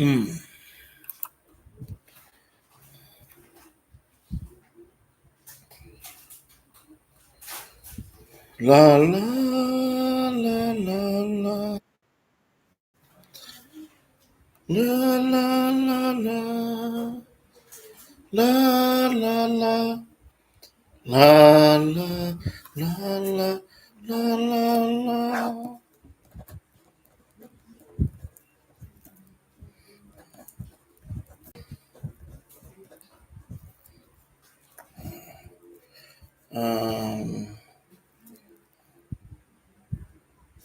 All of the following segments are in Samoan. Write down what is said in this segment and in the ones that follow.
La la la la la. La la la la. La la la. La la la la la la la.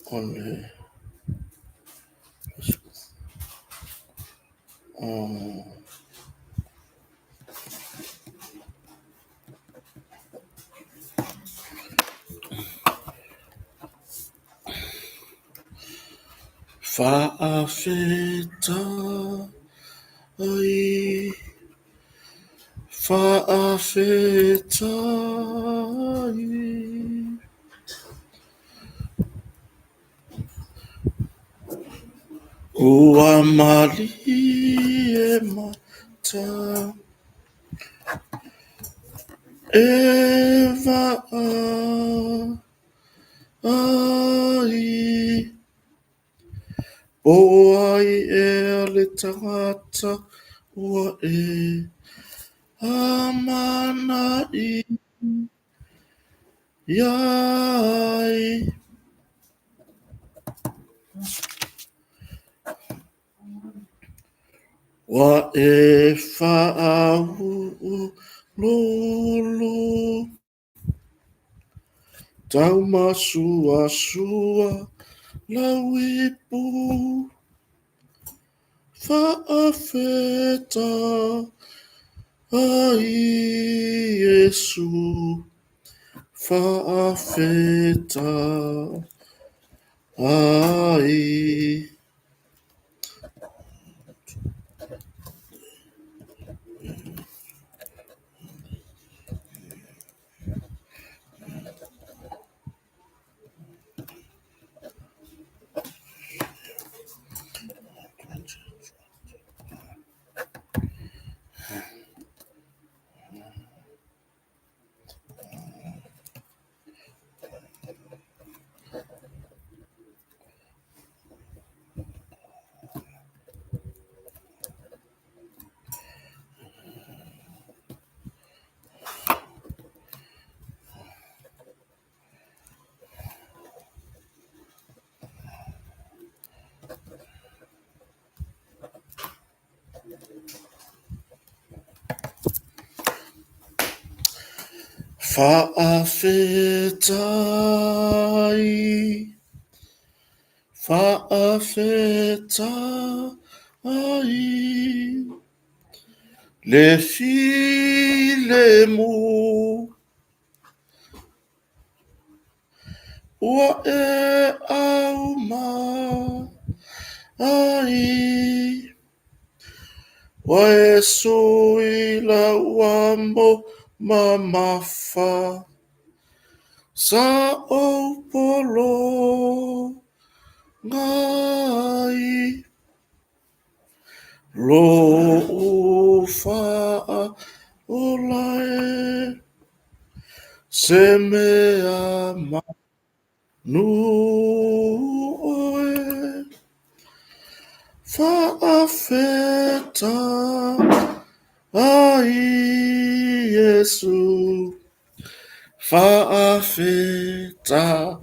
On the Fa'afetai, fa'afetai. Ua malie mata e vaai. Po o ai ea le tagata ua e amanaia ai? Ua e faauluulu Taumasuasua lau ipu, fa'afetai Iesu, fa'afetai. Fa'afetai, fa'afetai, le filemu. Ua e aumai, ua e sui lau amo mamafa, sa ou pologa ai, lou faaola e, se mea manu oe, fa'afetai Iesu, fa'afetai.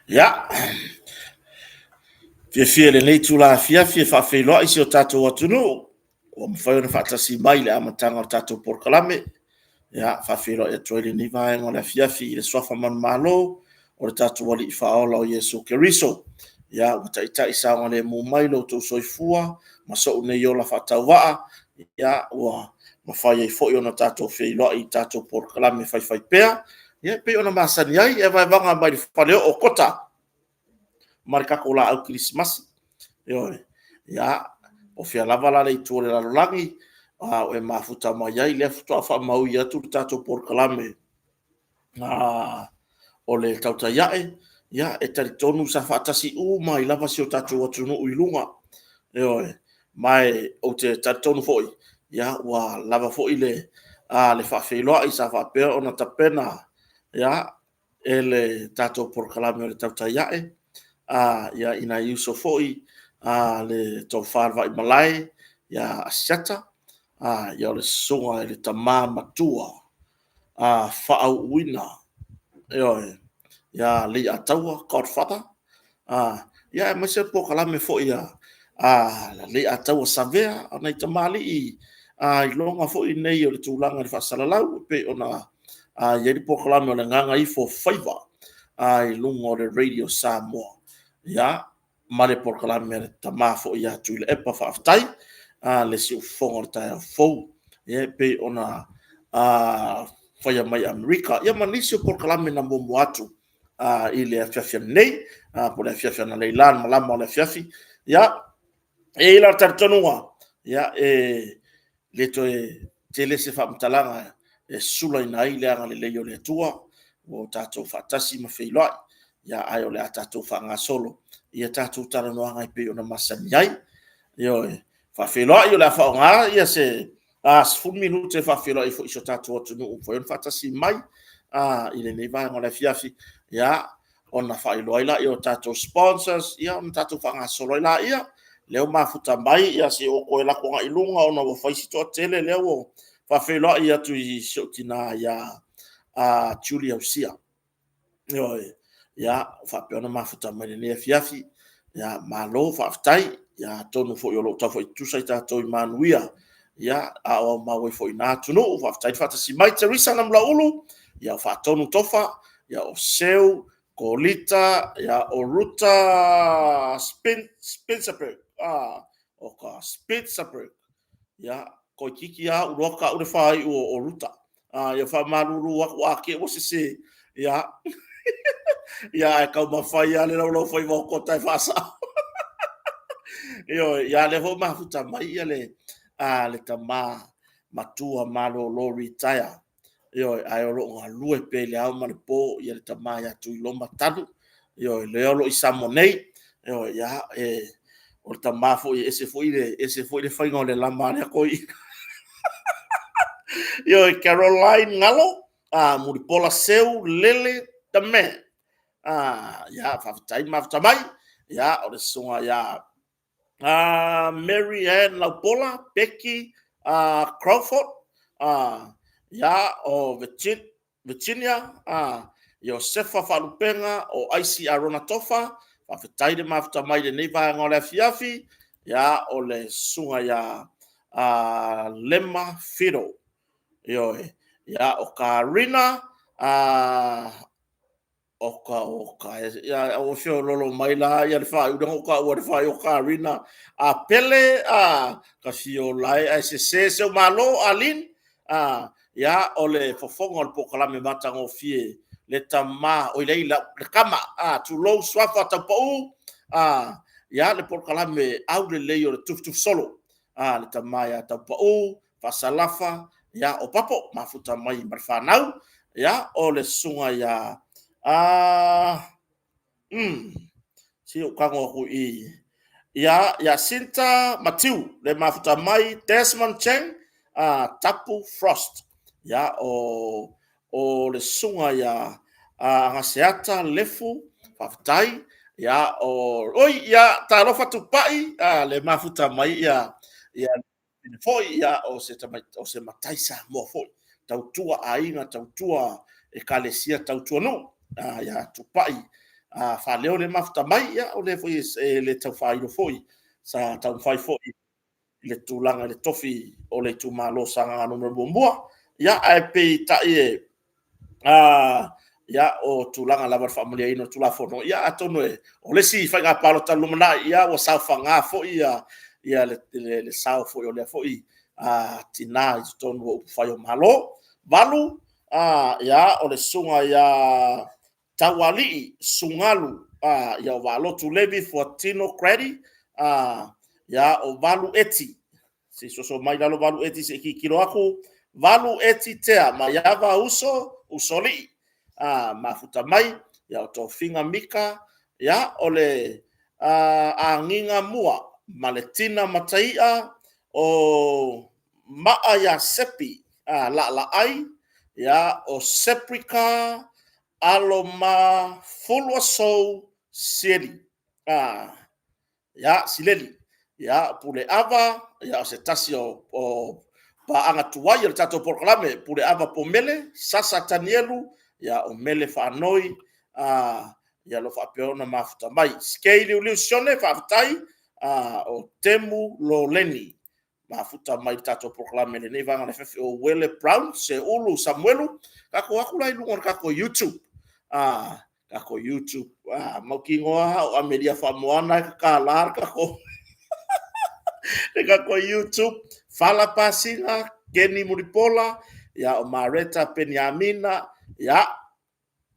Ia, fiafia i lenei itula afiafi e faafeiloai si o tatou atunuu ua mafai ona faatasi mai i le amataga o le tatou polokalame. Ia, faafeiloai atu ai lenei vaega o le afiafi i le suafa manumalo o le tatou Alii Faaola o Iesu Keriso. Ia, ua taitai saogalemu mai lo outou soifua ma sou nei ola faatauvaa. Ia, ua mafai ai foi ona tatou feiloai i tatou polokalame faifaipea. Ia, e pei ona masani ai, e vaevaga mai le faleoo o Kota ma le tatou laau kerisimasi. Ioe. Ia, o fea lava la le itu o le lalolagi, ua e mafuta mai ai, lea faatoa faamaui atu le tatou polokalame o le Tautai Ae, ia, e talitonu sa faatasi uma ai lava si o tatou atunuu i luga. Ioe. Ma ou te talitonu foi, ia, ua lava foi le faafeiloai sa faapea ona tapena e le tatou polokalame o le Tautai Ae i nai uso foi, le Tofa i le Vaimalae ia Asiata, o le susuga i le tama matua faauuina, ioe, ia Leiataua Godfather, aemaise le polokalame foi a Leiataua Savea, o nai tamalii iloga foi nei o le tulaga i le faasalalau, e pei ona i ai le polokalame o le Gagaifofaiva i luga o le Radio Samoa, ia, ma le polokalame a le tama foi ia Tuilaepa. Faafetai le siufofoga o le taeao fou e pei ona faia mai i Amerika. Ia ma nisi o polokalame na muamua atu i le afiafi ananei po o le afiafi analeila i le malama o le afiafi. Ia, e i ai la le talitonuga, e le toe tele se faamatalaga e sulaina ai le agalelei o le Atua ua tatou faatasi ma feiloai, ae o le a tatou faagasolo i a tatou talanoaga e pei ona masani ai. Ioe. Faafeiloai, o le a faaaoga se 10 minute e faafeiloai ai foi i si o tatou atunuu ua mafai ona faatasi mai i lenei vaega o le afiafi, ia, ona faailoa ai lea o tatou sponsors ona tatou faagasolo ai lea. O lea ua mafuta mai, se i ou toe alu atu agai i luga ona ua fai si toatele lea ua faafeiloai atu i si ou tina ia Julie Ausia. Ioe, ia, ua faapea ona mafuta mai i lenei afiafi. Malo faafetai. Atonu foi o lo o taufai tutusa i tatou i manuia, a o aumau ai foi i na atunuu. Faafetai le faatasi mai. Teresa Namulauulu, o Faatonu Tofa, o Seu Kolita, o Ruta Spencerburg, Spitzerberg. Ia, toeitiiti lava ou iloa tau le faaiu o Ruta. Ia faamalulu atu a te i ua sese, ia ae taumafai lava le laulaufaiva o Kota e faasao. Ioe, ia o lea foi ua mafuta mai le tama matua malolo retire, ioe, ae o lo o galue pea i le ao ma le po le tama ia Tuiloma Talu, ioe, lea o lo o i Samoa nei. Ioe, ia, o le tama foi e ese foi le faiga o le lama a lea toeaina. Ioe, Caroline Ngalo, Mulipola Seu Lele Dame. Ia, faafetai mafuta mai. Ia, o le susuga ia Mary Ann Laupola, Becky Crawford, ia, o Virginia, Iosefa Faalupega, o Aisi Arona Tofa, faafetai le mafuta mai i lenei vaega o le afiafi. Ia, o le susuga ia Lema Fiddle. Ioe, ia, o Karina, Oka oka, ia ua feoloolo mai la le faaiu, lea na ou taua le faaiu o Karina. A Pele, a, Tafiola e, ae sese seu malo Arlene. A, ia, o le fofoga o le polokalame matagofie, le tama, oi leai, le tama, a, tulou Suafa Taupou, a, ia, le polokalame aulelei o le tufitufi solo, a, le tama ia Taupou, Faasalafa, ia, o Papo, mafuta mai ma le fanau, ia, o le susuga ia, se i ou tago atu i i, ia, Jacinta Matiu, le mafuta mai, Desmond Cheng, Tapu Frost, ia, o le susuga ia Agaseata Lefu, faafetai, ia, o, oi, ia, talofa Tupai, le mafuta mai, ia, ia foi ia, o se matai Samoa foi, tautua aiga, tautua ekalesia, tautua nuu, ia Tupai Faaleo le mafuta mai, ia o le foi e le tau faailo foi, sa taumafai foi i le tulaga i le tofi o le itumalo o Sagaga 1, ia ae peitai e, ia, o tulaga lava o le faamalieina o le Tulafono, ia atonu o le isi faiga palota i le lumanai, ia ua saofaga foi le sao foi o lea foi tina i totonu o upufai o Malo. 8, ia, o le susuga ia Taualii Sugalu, ia o Vaalotu Levi Fuatino Grady, ia o Valu Eti. Se i soso mai lalo valu eti se i kikilo aku. Valu eti tea, Maiava uso, usolii. A, mafuta mai, ia o tofiga Mika, ia o le agiga mua ma le tina mataia o Maa ia Sepi, a, Laalaai, ia o Seprika alo ma Fuluasou Sieli. A, ia, Sileli. Ia, Puleava, ia o se tasi o paaga tuai o le tatou polokalame, Puleava Pomele, Sasa Tanielu, ia o Mele Faanoi, ia o lo o faapea ona mafuta mai. Skei Liuliu Sione, faafetai, o Temu Loleni. Mafuta mai i le tatou polokalame i lenei vaega o le afiafi, o Uele Brown, Seulu Samuelu. Tatou o atu la i luga o le tatou YouTube, tatou YouTube, mautinoa lava o Amelia Faamoana e tatala le tatou YouTube. Fala Pasina, Keni Mulipola, ia o Mareta Peniamina, ia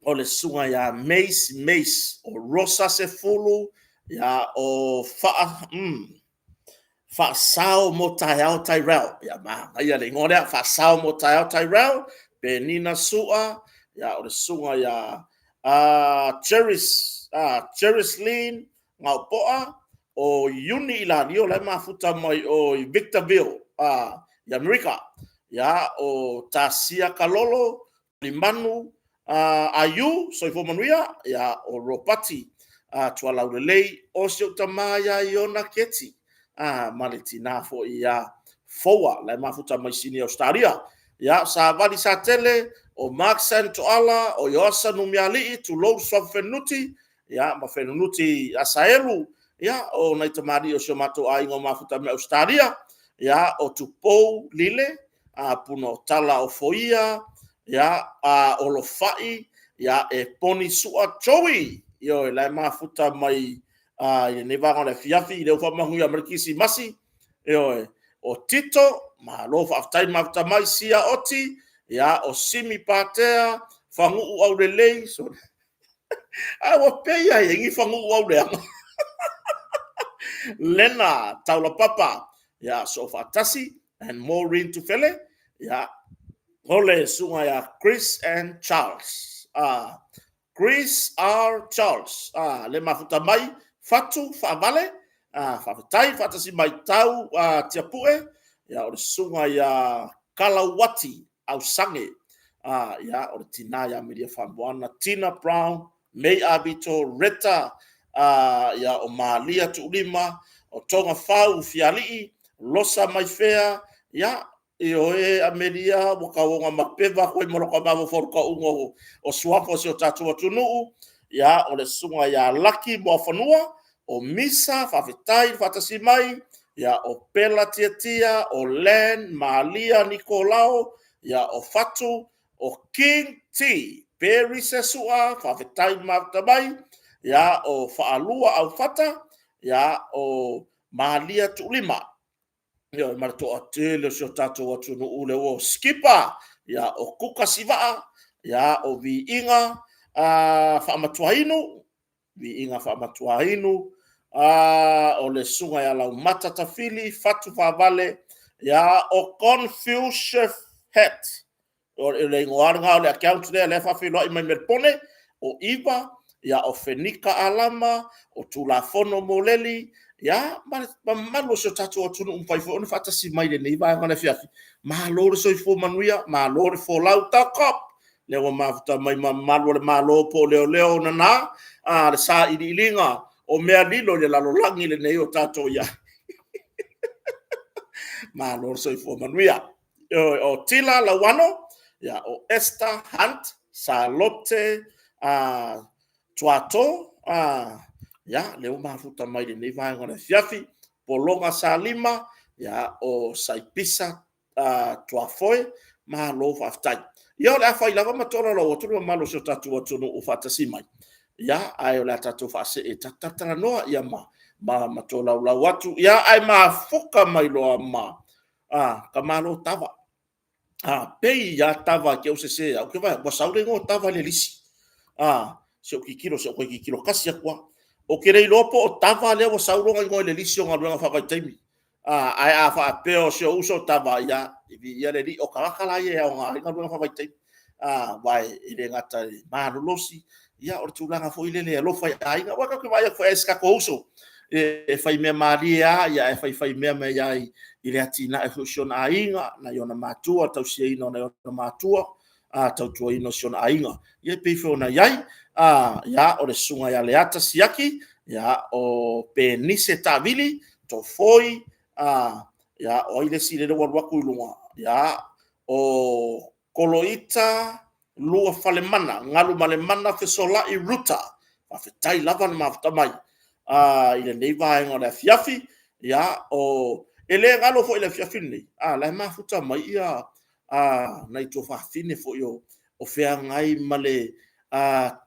o le susuga ia Mace Mace, o Rosa Sefulu, ia o Faasao mo Taeao Tyrell. Ia manaia le igoa lea, Faasao mo Taeao Tyrell, Penina Sua, ia o le susuga ia Jeris Lean Gaopoa, o Iuni Ilalio la e mafuta mai o i Victorville i Amerika. Ia, o Tasia Kalolo, Limanu Aiu, soifua manuia, ia, o Ropati Tualaulelei, o si ou tama ia Iona Keti, ma le tina foi ia Foa, la e mafuta mai Sini Ausetalia. Ia, Savali Satele, o Mark Santoala, o Ioasa Numialii, tulou Suafa Fenunuti, ia, ma Fenunuti Asaelu, ia, o nai tamalii o si o matou aiga o mafuta mai Ausetalia, ia, o Tupou Lile, Punaotala Ofoia, ia, Olofai, ia, Eponi Sua Joey, ioe, la e mafuta mai i lenei vaega o le afiafi, lea ua faamanuia mai le Kerisimasi, ioe, o Tito, malo faafetai mafuta mai, Sia Oti, ia, o Simi Patea, Fagu'u Aulelei, ae ua pei lava e i ai ni fagu'u auleaga. Lena Taulapapa, ia, Soofaatasi and Maureen Tufele, ia, o le susuga ia Chris and Charles. Chris R. Charles, le mafuta mai, Fatu Faavale, faafetai faatasi mai Tau Tiapue, ia, o le susuga ia Kalauati Ausage, ia, o le tina ia Melia Faamoana, Tina Brown, May Avito, Reta, ia, o Malia Tuulima, o Togafau Fialii, Losa Maifea, ia, Ioe Amelia, ua tauoga mapeva atu ai ma lota mafaufau i le tauga o suafa o si o tatou atunuu. Ia, o le susuga ia Laki Muafanua, o Misa, faafetai le faatasi mai. Ia, o Pela Tiatia, o Len Malia Nikolao, ia, o Fatu, o King T, Perry Sesua, faafetai le mafuta mai. Ia, o Faalua Aufata, ia, o Malia Tuulima. Ia, ma le toatele o si o tatou atunuu lea ua skipa, ia, o Kuka Sivaa, ia, o Viiga Faamatuainu, Viiga Faamatuainu, o le susuga ia Laumata Tafili, Fatu Faavale, ia, o Confucius Hat, O le igoa lena o le account lea, lea e faafeiloai mai Melepone, o Iva, ia o Fenika Alama, o Tulafono Moleli, ia ma le mamalu o si o tatou atunuu ua mafai foi ona faatasi mai i lenei vaega o le afiafi. Malo le soifua manuia, malo le folau. Talk up! Lea ua mafuta mai ma malu o le Malo po o leoleo nana, a le sailiiliga o mea lilo i le lalolagi lenei o tatou i ai. Malo le soifua manuia. O Tila Lauano, ia, o Esther Hunt, Salote Tuato, ia, lea ua mafuta mai lenei vaega o le afiafi, Pologa Salima, ia, o Saipisa Tuafoe, malo faafetai. Ia, o le a fai lava ma tolaulau atu le mamalu o si o tatou atunuu faatasi mai, ia, ae o le a tatou faasee, tatou talatalanoa ma tolaulau atu, ia, ae mafuta mai loa ma Tamalo Tafa. Pei lava Tafa te i ua sese au, ou te vaai atu ua sau le igoa o Tafa i le lisi. Se i ou tilotilo, se i ou toe tilotilo tasi atu lava. Ou te le iloa po o Tafa lea ua sau lona igoa i le lisi o galuega faavaitaimi. Ae a faapea o si ou uso tama, ia, viia le Alii, o tagata la ia e aoga ai galuega faavaitaimi. Aua e le gata e malolosi, ia o le tulaga foi lele e alofa i aiga. Aua tatou te vaai atu foi i si o tatou uso e faimea malie lava ae faifaimea mai lava i le atinae foi o si ona aiga, nai ona matua, le tausiaina o nai ona matua, tautuaina o si ona aiga. Ia e pei foi ona i ai, ia, o le Susuga ia Leata Siaki, o Penise Tavili Tofoi, o ai le isi lea ua alu atu i luga? Ia, o Koloita Luafalemana, Galumalemana Fesolai Ruta. Faafetai lava le mafuta mai i lenei vaega o le afiafi. Ia, e le galo foi i le afiafi lenei, a o la e mafuta mai nai tuafafine foi o feagai ma le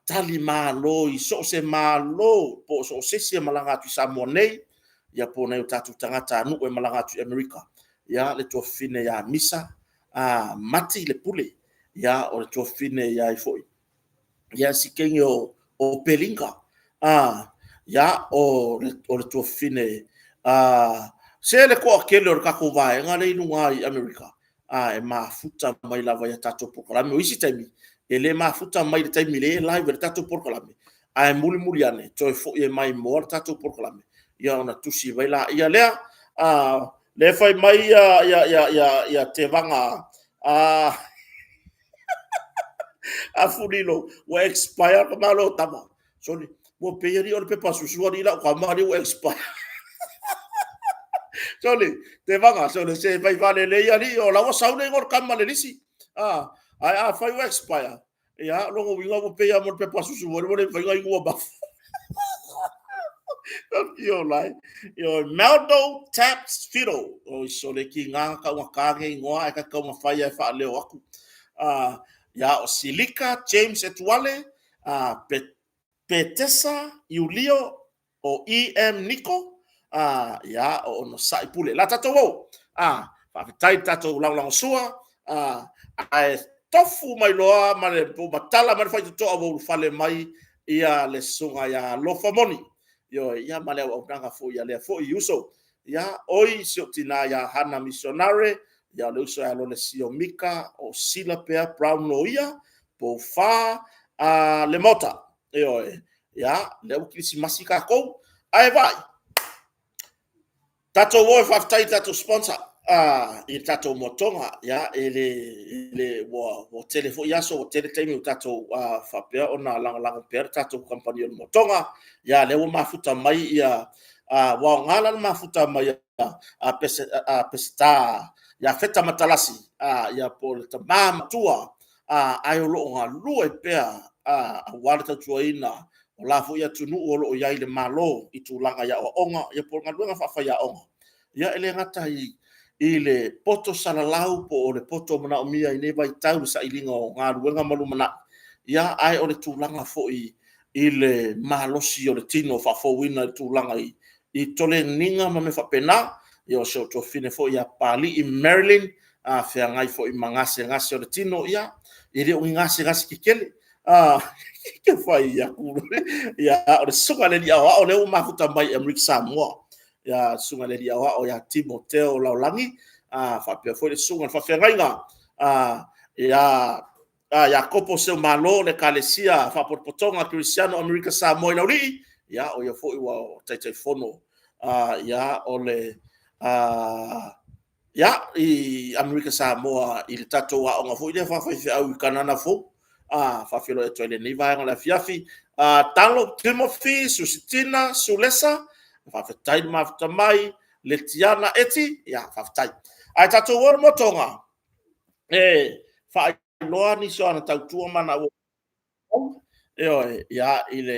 talimalo i so o se Malo po o so o se isi e malaga atu i Samoa nei, ia po o nai o tatou tagatanuu e malaga atu i Amerika, le tuafafine ia Misa Mati Lepule, o le tuafafine ia ai foi? Ia si teine o Pelinga, o le tuafafine, se le toatele o le tatou vaega lea e i luga i Amerika, e mafuta mai lava i tatou polokalame. O isi taimi, e le mafuta mai i le taimi o lea e live ai le tatou polokalame, ae mulimuli ane toe foi mai moa le tatou polokalame, ia ona tusi mai lea. Lea e fai mai Tevaga Afunilo ua expire le tamaloa tama. Sole, ua pei alii o le pepa susu alii lau tama alii ua expire. Sole, Tevaga, sole se fai faalelei alii o la ua sau le igoa o le tama i le lisi. Ae afai ua expire, ia o lona uiga ua pei lava o le pepa susu ua le mafai ona inu ma. Meldo Taps Fiddle. Oi sole, e tiga ona tau ona ta nei igoa ae ta te taumafai lava e faaleo atu. Ia, o Silika James Etuale, Petesa Iulio, o EM Niko, ia, o Onosai Pule. La tatou o, faafetai i le tatou lagolagosua, ae tofu mai loa ma le matala mai le faitotoa ua ulufale mai le susuga ia Alofa Moni, ioe, ia ma le auaunaga foi a lea foi uso. Ia, oi si ou tina ia Hana Misionare, o le uso ia Lolesio Mika, o Sila Pea Brown Loia, Poufā Lemota. Ioe. Ia, lea ua kerisimasi tatou, ae vaai, tatou o e faafetai i tatou sponsor i le tatou moa toga. Ia, e le ua tele foi aso ua tele taimi ua tatou faapea ona lagolago pea le tatou kamupani o le Moa Toga. Ia, lea ua mafuta mai ua aoga la le mafuta mai a Peseta Iafeta Matalasi, po o le tama matua, ae o lo o galue pea aua le tautuaina o la foi atunuu o lo o i ai i le Malo i tulaga i aoaoga po o galuega faafaiaoga. Ia e le gata i le poto salalau po o le poto manaomia i lenei vaitau i le sailiga o galuega ma lumanai, ae o le tulaga foi i le malosi o le tino faafouina i le tulaga i toleniga ma mea faapena. Ia o si ou tuafafine foi ia Papalii Marilyn, a feagai foi ma gasegase o le tino, ia, e le o ni gasegase tetele. Te fai atu, ia, o le susuga i le alii aoao lea ua mafuta mai i Amerika Samoa, le susuga i le alii aoao ia Timoteo Laulagi, faapea foi le susuga i le faafeagaiga ia Iakopo Seumalo o le Ekalesia Faapotopotoga Kerisiano Amerika Samoa i Laulii, ia o ia foi ua Taitaifono o le ia, i Amerika Samoa i le tatou aoga foi lea faafaifeau i Kanana Fou. Faafeiloai atu ai i lenei vaega o le afiafi. Talo Timothy Susitina Sulesa, faafetai le mafuta mai. Letiana Eti, ia faafetai. Ae tatou o i le moa toga, e faailoa nisi o ana tautua ma ana auaunaga, ioe, ia, i le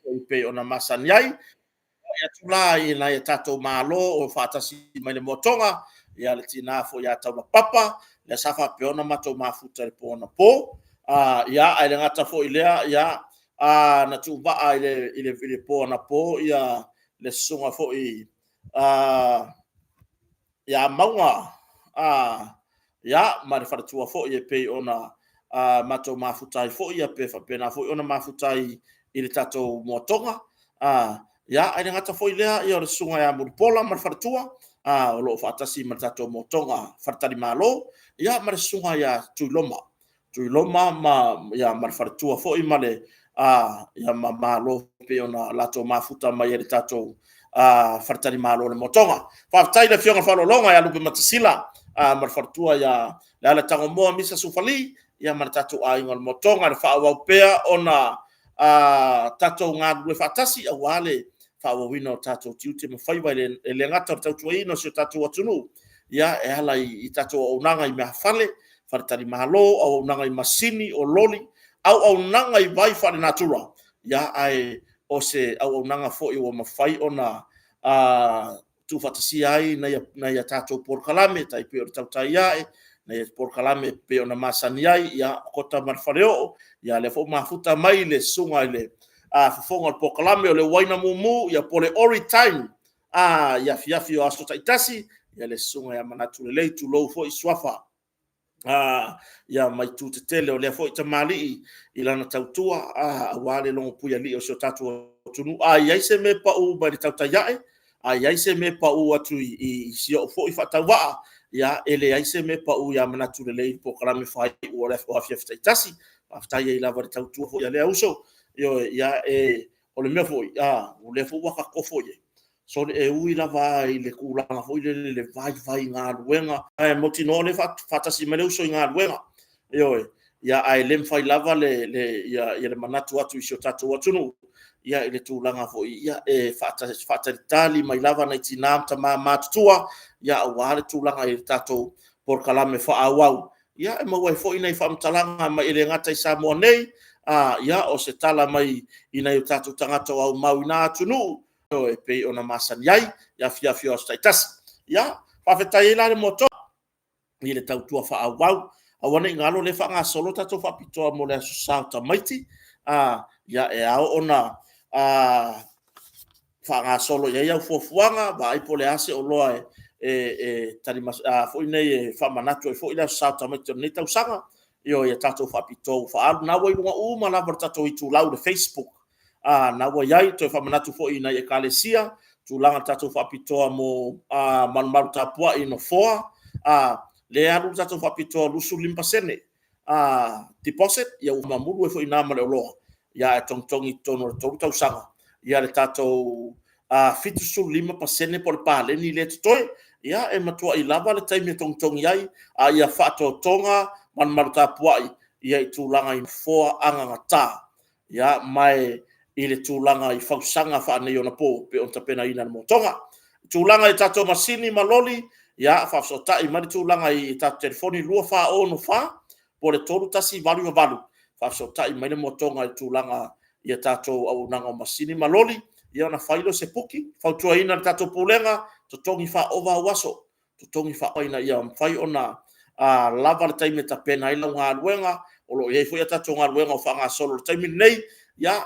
e pei ona masani ai. E atu la i nai o tatou malo o faatasi mai le moa toga, ia le tina foi ia Taulapapa, lea sa faapea ona matou mafuta i le po anapo. Ia, ae le gata foi i lea, na tuuvaa i le po anapo le susuga foi ia Mauga, ia, ma le faletua foi e pei ona matou mafuta ai foi, pe faapena foi ona mafuta ai i le tatou moa toga. Ia, ae le gata foi i lea o le susuga ia Mulipola ma le faletua. o lo o faatasi ma le tatou Motoga Faletalimalo, ia ma le susuga ia Tuiloma. Tuiloma ma, ia, ma le faletua foi ma le, ia, ma Malo pei ona latou mafuta mai e le tatou faletalimalo o le Motoga. Faafetai i le Afioga Faaaloaloga ia Lupe Matasila ma le faletua ia Leala Tagomoa Misa Sufali, ia ma le tatou aiga o le Motoga, le faaauau pea ona tatou galulue faatasi aua le faaauauina o tatou tiute ma faiva, e le gata o le tautuaina o si o tatou atunuu, ia e ala i tatou auaunaga i meaafale, faletalimalo, auaunaga i masini, o loli, auaunaga i vai faalenatura, ia ae o se auaunaga foi ua mafai ona tuufaatasia ai nai a tatou polokalame tai pei o le Tautai Ae, nai polokalame e pei ona masani ai, ia Kota ma le Faleoo, ia lea foi ua mafuta mai le susuga i le fofoga o le polokalame o le Uaina Mumu, ia po o le Ori Time i afiafi o aso taitasi, ia le susuga ia Manatulelei, tulou foi suafa. Ia ma itu tetele o lea foi tamalii i lana tautua aua le logo puialii o si o tatou atunuu. A i ai se mea e pau mai le tautai ae, a i ai se mea e pau atu i si ou foi faatauvaa, ia e leai se mea e pau ia Manatulelei i polokalame faaiu o afiafi taitasi. Faafetai ai lava i le tautua foi a lea uso. Ioe, ia o le mea foi, o lea foi ua ta tofo i ai, sole, e ui lava i le tulaga foi lele i le vaivai galuega, ae mautinoa o lea e faatasi mai le uso i galuega. Ioe, ia ae le mafai lava le manatu atu i si o tatou atunuu i le tulaga foi e faatalitali mai lava nai tina ma tama matutua aua le tulaga i le tatou polokalame faaauau e maua ai foi nai faamatalaga mai, e le gata i Samoa nei, o se tala mai i nai o tatou tagata o aumau i na atunuu e pei ona masani ai i afiafi o aso taitasi. Ia, faafetai ai la le Motu i le tautua faaauau. Aua ne i galo o lea e faagasolo tatou faapitoa mo le Aso Sa o tamaiti. Ia, e ao ona faagasolo i ai au fuafuaga, vaai po o le a se oloa e faamanatu ai foi le Aso Sa o tamaiti o lenei tausaga. Ioe, ia tatou faapitoa ua faaalu. O lena ua i luga uma lava o le tatou itulau i le Facebook, lena ua i ai. Toe faamanatu foi i nai Ekalesia tulaga o le tatou faapitoa mo malumalu tapuai i nofoa. Lea e alu le tatou faapitoa 25% deposit, ia ua mamulu ai foi i ina ma le oloa, ae togitogi i totonu o le 3 tausaga le tatou 75% po o le paleni lea e totoe. Ia, e matuai lava le taimi e togitogi ai, a ia faatotoga malumalu tapuai i tulaga i nofoa agagata, ma i le tulaga i fausaga faaneionapo e pei ona tapenaina e le Motoga. I tulaga i tatou masini ma loli, ia faafesootai mai le tulaga i tatou telefoni 2464 po o le 3188, faafesootai mai le Motoga i le tulaga i a tatou auaunaga o masini ma loli, ia ona fai lea o se booking. Fautuaina e le tatou Pulega, totogi faaova au aso, totogi faaova ina ia mafai ona lava le taimi e tapena ai lau galuega. O lo o i ai foi a tatou galuega o faagasolo i le taimi lenei,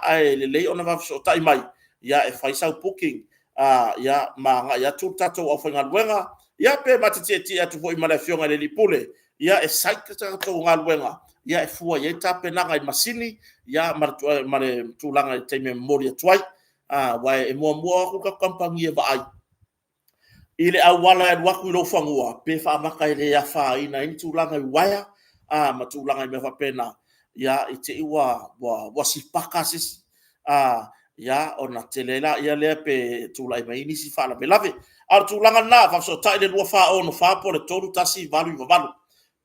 ae lelei ona vave fesootai mai e fai sau booking ma agai atu le tatou aufaigaluega, ia pe ma te tietie atu foi ma le Afioga i le Alii Pule e site le tatou galuega e fua i ai tapenaga i masini ma le tulaga i le taimi e momoli atu ai. Aua e muamua o atu le tatou kamupani e vaai i le auala e alu atu i lou fanua, pe faamata e le afaina ai ni tulaga i uaea ma tulaga i mea faapena, i te i ua sipaka se isi, ona tele ai lea pe tulai mai ai nisi faalavelave. A o le tulaga lena, faafesootai i le 2464 po o le 3188.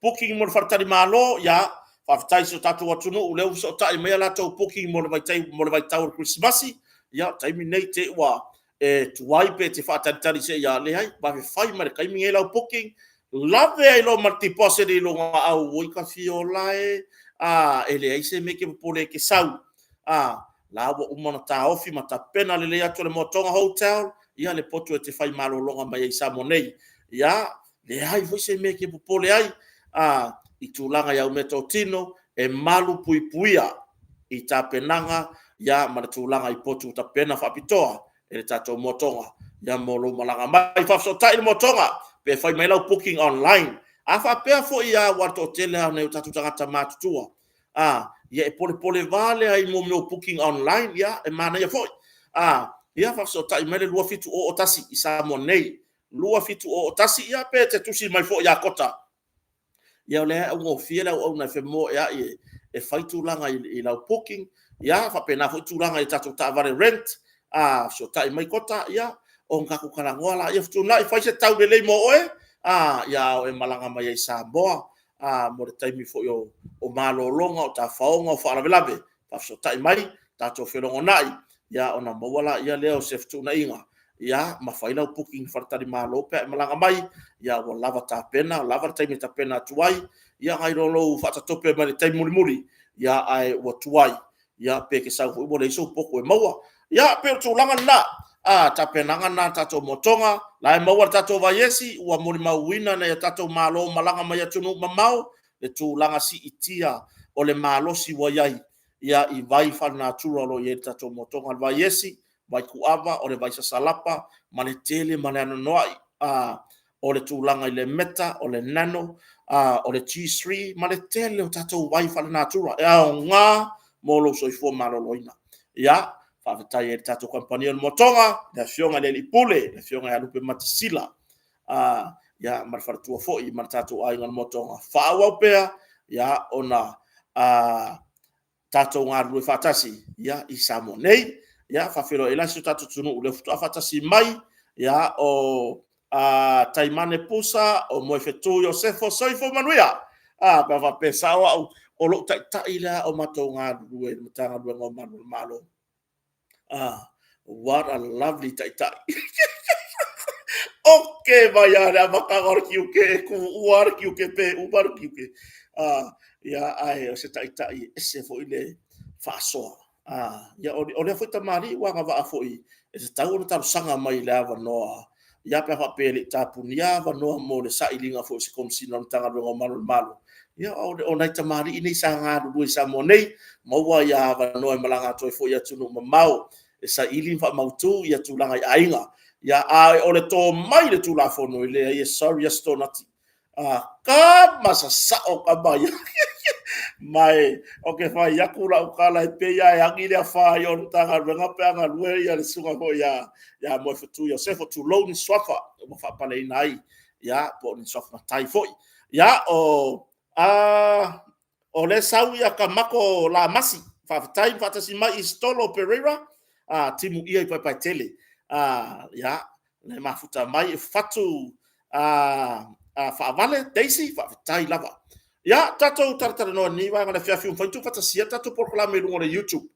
Booking mo le faletalimalo, ia faafetai i si o tatou atunuu o lea ua fesootai mai a latou booking mo le vaitau o le Kerisimasi. Ia o le taimi lenei i te i ua e tuai pe e te faatalitali se i a, leai, vave fai mai le taimi lenei lau booking, lave ai loa ma le deposit i luga, auoi ta fiola e, e leai se mea e te popole ai e te sau, la ua uma ona taofi ma tapena lelei atu e le Motoga Hotel le potu e te fai malologa mai ai i Samoa nei. Ia, leai foi se mea e te popole ai i tulaga i au meatotino e malupuipuia i tapenaga ma le tulaga i potu ua tapena faapitoa e le tatou Motoga mo lou malaga mai. Faafesootai le Motoga pe fai mai lau booking online. A faapea foi lava aua o le toatele lava o nai o tatou tagata matutua, ia e polepole vale lava i mea o booking online, ia e manaia foi. Ia faafesootai mai le 2701 i Samoa nei. 2701, ia pe te tusi mai foi ia Kota. Ia o lea e augofie le auauna e femoeai e fai tulaga i lau booking, ia faapena foi tulaga i tatou taavale rent, a fesootai mai Kota, ia ona tatou talanoa lea. Fetuunai fai se tau lelei mo oe, ia a o e malaga mai ai i Samoa mo le taimi foi o malologa, o tafaoga o faalavelave, faafesootai mai tatou felogonai ona maua lea o se fetuunaiga ma fai lau booking i faletalimalo pe a e malaga mai, ua lava tapena, lava le taimi e tapena atu ai, nai lo lou faatatope mai i le taimi mulimuli ae ua tuai, pe e te sau foi ua leai sou potu e maua. Ia, e pei o le tulaga lena, tapenaga lena a le tatou motoga, o la e maua le tatou vaiesi, ua molimauina e nai o tatou malo malaga mai atunuu mamao le tulaga siitia o le malosi ua i ai i vai faalenatura o lo o i ai i le tatou motoga. O le vaiesi, vai puava, o le vai sasalapa ma le tele ma le anoanoai o le tulaga i le meta, o le nano, o le G3 ma le tele o tatou vai faalenatura e aoga mo lou soifua maloloina. Ia, faafetai ai i le tatou kamupani o le Motoga, le Afioga i le Alii Pule, le Afioga ia Lupematasila ma le faletua foi ma le tatou aiga o le Motoga. Faaauau pea ona tatou galulue faatasi i Samoa nei. E faafeiloai ai la si o tatou atunuu o lea faatoa faatasi mai, o Taimane Pusa, o Moefetu Iosefo, soifua manuia. Pe a faapea e sao au, o lou taitai lea a o matou galulue i le Matagaluega o Malu o le Malo. What a lovely taitai. Oke mai lava i le amataga o le tiute, e tuua lava le tiute pe uma le tiute. Ia, ae o se taitai e ese foi le faasoa. Ia, o lea foi tamalii ua agavaa foi e tatau ona talosaga mai i le avanoa, ia pe a faapea e le i tapunia avanoa mo le sailiga foi o se Komesina o le Matagaluega o Malu o le Malo. Ia, o nai tamalii nei sa galulue i Samoa nei, maua avanoa e malaga atu ai foi i atunuu mamao e saili ma faamautu tulaga i aiga. A o le to mai i le Tulafono, e leai e sorry lava Stuart, tama sasao tama ia. Ma ou te fai atu lau tala, e pei lava e agi le afa i o i le Matagaluega pe a galue le susuga foi ia Moefetu Iosefo, tulou ni suafa ua faapaleina ai, ia po o ni suafa matai foi. Ia, o lea e sau Kamako Lamasi, faafetai le faatasi mai Isitolo Pereira, timuia i Paepaetele. Ia, lea e mafuta mai e fatu faavale Daisy, faafetai lava. Ia, tatou talatalanoa i lenei vaega o le afiafi ua mafai ona tuufaatasia le tatou polokalame i luga o le YouTube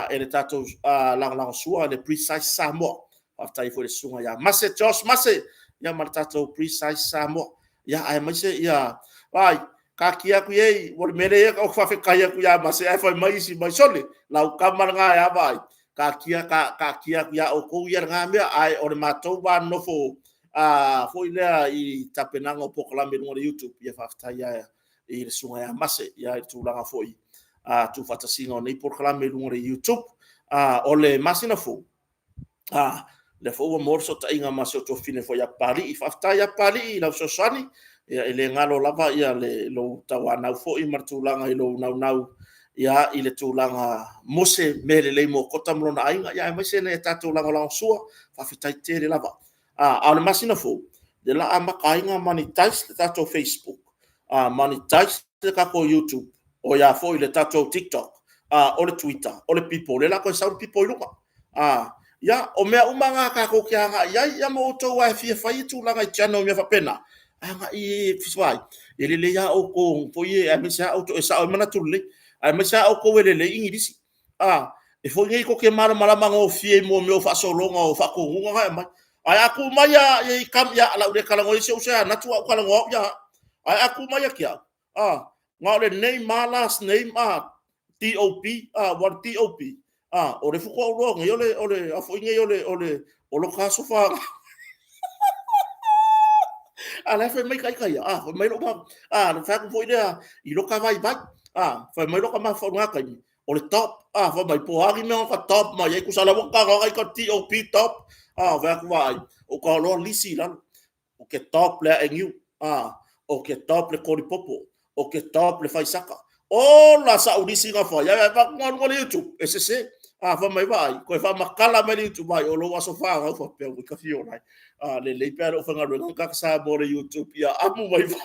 e le tatou lagolagosua le Precise Samoa. Faafetai foi i le susuga ia Mase, Josh Mase, ia ma le tatou Precise Samoa. Ia, aemaise ia, vaai, taatia atu i, o le mea lea ou te faafetai atu ia Mase, ae fai mai isi mai, sole, lau tama lena e a vaai? Taatia, taatia atu ia outou ia lena mea, ae o le matou va nonofo foi lea i tapenaga o polokalame i luga o le YouTube, ia faafetai lava i le susuga ia Mase i le tulaga foi tuufaatasiga o nei polokalame i luga o le YouTube. O le masina fou, lea foi ua maua le fesootaiga ma si ou tuafafine foi ia Papalii. Faafetai lava Papalii i lau fesoasoani, e le galo lava lou tauanau foi ma le tulaga i lou naunau i le tulaga mo se mea lelei mo Kota ma lona aiga, aemaise nai a tatou lagolagosua. Faafetai tele lava. A o le masina fou, lea o le a amata ai ona monetize le tatou Facebook, monetize le tatou YouTube, o le a foi le tatou TikTok, o le Twitter, o le Bipo, lea o le a toe sau le Bipo i luga. Ia, o mea uma na tatou te agai i ai, ia ma outou lava e fia fai tulaga i channel i mea faapena, agai e vaai, e lelei lava outou foi ia, aemaise lava outou e sao ai manatu lelei, aemaise lava outou e lelei igilisi. E foi nei tou te malamalama gofie i mea o faasologa o faatonuga na e aumai. Ae a tu mai lava i o le a ou le talanoa i si ou uso ia Natu a ou talanoa au ia au. Ae a tu mai ia te au, na o le name lava, last name, DOB, aua o le DOB, o lea faatoa ou iloa nei o le a foi nei o lota aso fanau. A o la e fai mai ita ia, fai mai lou mafaufau, fai atu foi lea i lota vaivai, fai mai lota mafaufau i lena taimi, o le top, fai mai po o a ni mea na ota top mai ai, tusa o la e ua ta talanoa ita DOB top, fai atu, vaai, ou tago loa lisi i lalo, ou te top le ae niu, ou te top le kolipopo, ou te top le faisaka. Ola sau lisi na fai, ae avatu i luga o le YouTube, e sese. A fai mai, vaai, toe faamatala mai le YouTube, vaai, o lou aso fanau faapea ua ka fia ola ai. A lelei pe a le faigaluega ni tagata Samoa o le YouTube ia amu mai foi.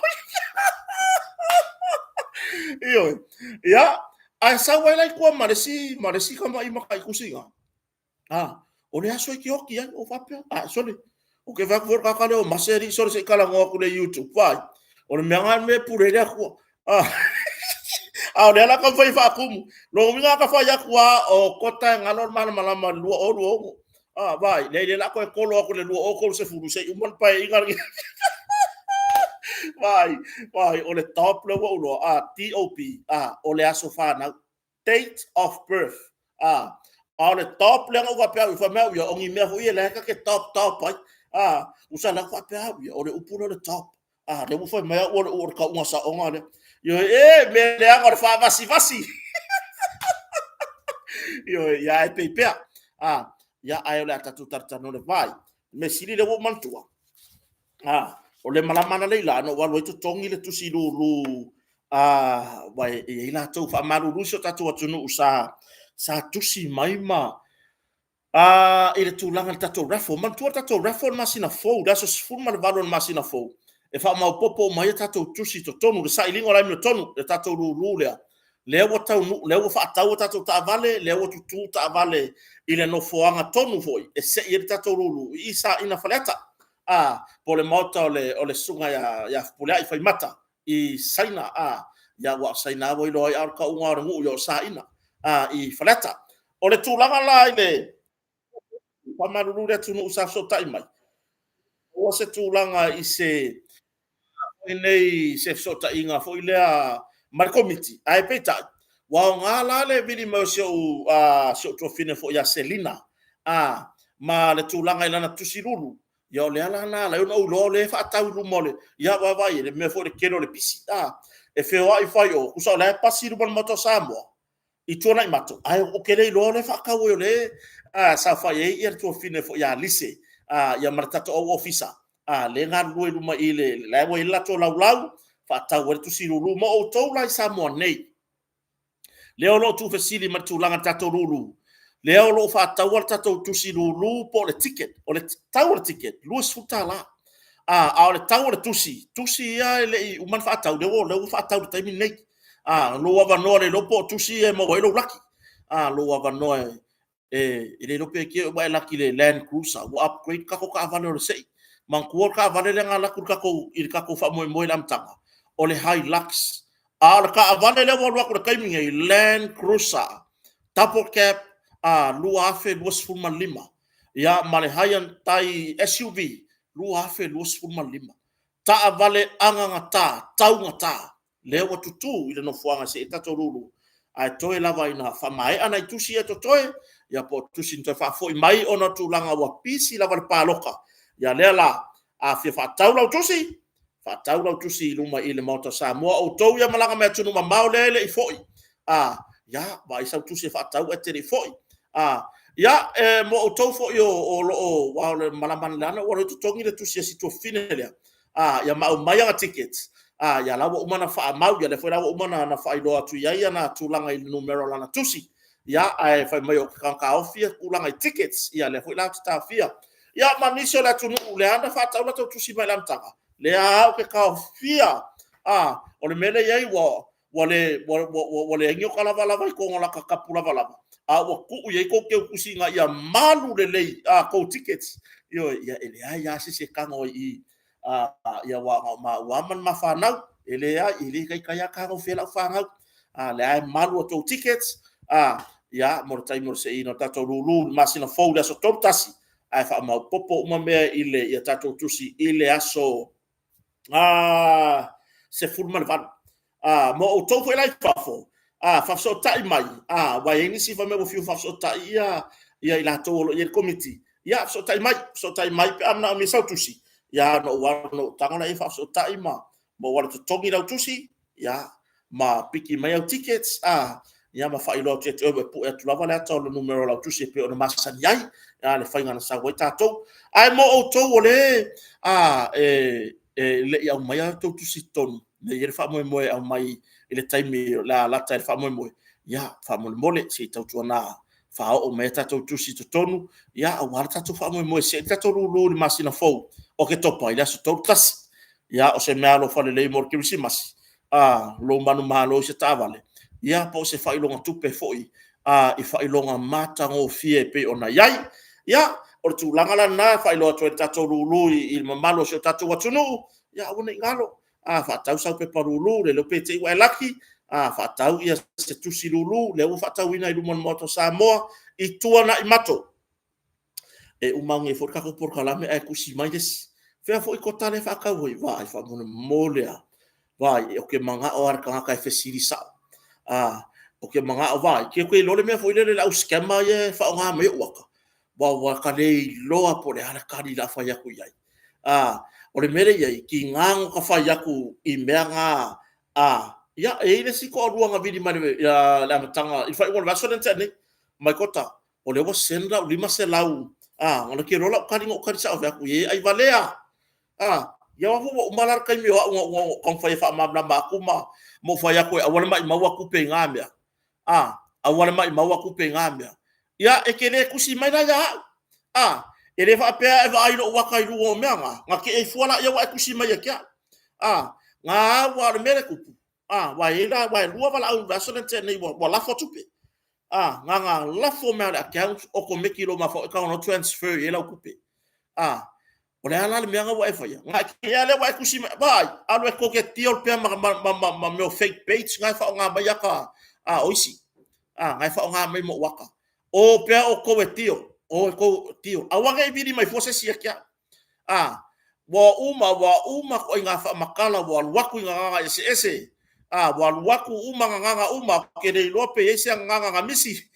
Ioe. Ia, ae sau ai la i tua ma le isi ma le isi tama'i mataitu sina. A, o le aso e te oti ai, ou faapea, a, sole, ou te vaai atu foi o le tagata lea o mase alii, sole se i talanoa atu i le YouTube, vaai, o le mea lena o le mea e pule ai le Atua. A, a o lea la taumafai e faatumu. Lona uiga a ta fai atu lava o kota e galo le malamalama i le 2026. A, vaai, leai, lea o le a toe tolo atu i le 2030 se i uma le Paeaiga lenei. Vaai, vaai, o le top lea ua ou iloa, a, TOP, a, o le aso fanau. Date of birth. A, a o le top lea na ou faapea au, fai mai au ia, o ni mea foi ia lea ta te top top ai. A, tusa la faapea au ia, o le upu lea o le top. A, lea ua fai mai au o le, o le tauga saoga lea. Ioe, e, mea leaga o le faavasivasi. Ioe, ia e pei pea. A, ia ae o le a tatou talatalanoa le vai. Mea sili lea ua ou manatua. A, o le malama analeila na ou alu ai totogi le tusi lulu a ua e i ai latou faamalulu si o tatou atunuu sa sa tusi mai ma a i le tulaga i le tatou raffle. Manatua le tatou raffle le masina fou, le aso 18 o le masina fou, e faamaopoopo uma ai a tatou tusi i totonu, le sailiga o le amiotonu, le tatou lulu lea. Lea ua taunuu, lea ua faatau a tatou taavale, lea ua tutu taavale i le nofoaga tonu foi e sei ai le tatou lulu i Saina Faleata. A, po o le maota o le, o le susuga ia, ia Fepuleai Faimata i Saina, a, ia aua o Saina ua iloa ai, a o le tauga o le nuu ia o Saina, a, i Faleata. O le tulaga la i le faamalulu i le atunuu sa fesootai mai, ua se tulaga i se nei se fesootaiga foi lea ma le Komiti, ae peitai, ua aoga la le vili mai o si ou, si ou tuafafine foi ia Selina, ma le tulaga i lana tusi lulu, ia o lea la na ala ai ona ou iloa o lea e faatau i luma o le, ia vaavaai i le mea foi o le tele o le pisi, e feoai fai o, tusa o la e pasi i luma o le Maota o Samoa, i Tuanaimato, ae ou te le iloa o lea e faatau ai o lea e saofai ai le tuafafine foi ia Lise, ia ma le tatou au ofisa, lea e galulue i luma i le, la ua i ai le latou laulau, faatau ai le tusi lulu. Mo outou la i Samoa nei, lea o lo o tuufesili ma le tulaga i le tatou lulu, lea o lo o faataua le tatou tusi lulu po o le ticket, o le tau o le ticket, $20. A o le tau o le tusi, tusi ia e le i uma ona faatau, lea ua faatau i le taimi lenei. A, lou avanoa le iloa po o tusi ia e maua ai lou laki. A, lou avanoa e, e le iloa pe te ua e laki i le Land Cruiser, ua upgrade tatou taavale o le sei. Manatua le taavale lea na alu atu i le tatou, i le tatou faamoemoe i le amataga, o le Hilux. A o le taavale lea ua alu atu i le taimi nei, Land Cruiser, Double Cab, a, 2025. Ia, ma le Hyundai SUV, 2025. Taavale agagata, taugata. Lea ua tutu i le nofoaga se i tatou lulu, ae toe lava ina faamaea nai tusi ia totoe, ia po o tusi na toe faafoi mai ona o tulaga ua pisi lava le paloka. Ia lea la, a fia faatau lau tusi, faatau lau tusi i luma i le Maota o Samoa. Outou ia malaga mai atunuu mamao lea e le i foi, a, ia, vaai sau tusi e faatau ae te le i foi. A, ia, e, mo outou foi o, o lo o, aua o le malama leaga ua totogi le tusi a si tuafafine lea, a, ia ma aumai ana tickets, a, ia la ua uma ona faamau, ia lea foi la ua uma ona faailoa atu i ai ana tulaga i le numera o lana tusi. Ia, ae fai mai ou te taotaofi ia tulaga i tickets, ia lea foi la ou te taofia. Ia, ma nisi o le atunuu lea na faatau latou tusi mai le amataga, lea lava ou te taofia. A, o le mea lea e i ai, ua, ua le, ua, ua, ua leai ni ota lavalava i totonu o lata kapu lavalava, a ua tuu i ai tou teutusi ina ia malu lelei a tou tickets. Ioe, ia e leai lava se isi e tago ai i i, a, ia aua na o maua lava ma le ma fanau. E leai, e le taitai lava tago fea lau fanau. A, lea e malu a tou tickets, a, ia, mo le taimi o le seiina o le tatou lulu i le masina fou i le aso 31, ae faamaopoopo uma mea i le, ia tatou tusi i le aso 18. A, mo outou foi la i fafo, a, faafesootai mai, a, aua e i ai nisi fai mai ua fiu faafesootai ia, ia i latou o lo o i ai le komiti, ia, fesootai mai, fesootai mai pe a manaomia sau tusi, ia ona ou alu, ona ou tago lea faafesootai ma, ma ou alu totogi lau tusi, ia, ma piki mai au tickets, a, ia ma faailoa atu ia te oe, ua pue atu lava le ata o le numera o lau tusi e pei ona masani ai, a, le faiga na sau ai tatou. Ae mo outou o le, a, e, e le i aumaia a outou tusi i totonu, e i ai le faamoemoe e aumai i le taimi o le a lata i le faamoemoe, ia, faamolemole, se i tautuana faaoo mai a tatou tusi i totonu, ia, aua le tatou faamoemoe e see le tatou lulu i le masina fou o Oketopa i le aso 31. Ia, o se meaalofa lelei mo le Kerisimasi, a lou manumalo i se taavale, ia po o se faailoga tupe foi i faailoga matagofie e pei ona i ai. Ia, o le tulaga la lena e faailoa atu ai i le tatou lulu i le mamalu o si o tatou atunuu, ia aua ne i galo, a faatau sau pepa lulu, le iloa pe te i ua e laki, a faatau se tusi lulu, lea ua faatauina i luma o le Maota o Samoa i tua mato. E uma ane nei foi le tatou polokalame ae tusi mai le isi, fea foi kota lea e faatau ai? Vaai faamolemole lava, vaai ou te manao lava le tagata e fesili sao. Ou te manao, vaai, ou te iloa le mea foi lele le au scammer ia e faaaoga mai ou ata, ua ta le iloa po o le a le tali o le a fai atu i ai. O le mea lea e i ai, tiga ona ota fai atu i mea na, ia e i ai le isi toalua na vili mai i le amataga, i le faaiuga o le vaiaso lea na tea nei, fai mai Kota, o lea ua send lau $500, ona te iloa lau tali na ou tali sao atu, ia e ai valea. Ia aua foi ua uma la le taimi o au na ou taumafai e faamalamalama atu ma ou fai atu e aua le maumauina tupe i na mea, aua le maumauina tupe i na mea. Ia e te le tusi mai la ia au, a? E le faapea a e vaai i lou ata i luga o mea na, ona te i fua lea ua e tusi mai ia te au. Na au lava, o le mea lea e tupu, aua e 2 valaau i le vaiaso lea na tea nei ua lafo tupe. Na ona lafo mai lava o le account okomeki i lou mafaufau e tago loa transfer i ai lau tupe. O le a la le mea lena ua e faia? Ona e te i lava lea ua e tusi mai, vaai, alu e tou te deal pea ma mea o fake page na e faaaoga mai ata o isi, na e faaaoga mai ma ou ata. O pea outou e deal, o outou e deal. Aua ne i vili mai fua se isi ia te au. A, ua uma, ua uma ituaiga faamatala, ua alu atu i gagana eseese, a, ua alu atu uma gagana uma, ou te le iloa pe i ai se gagana na misi.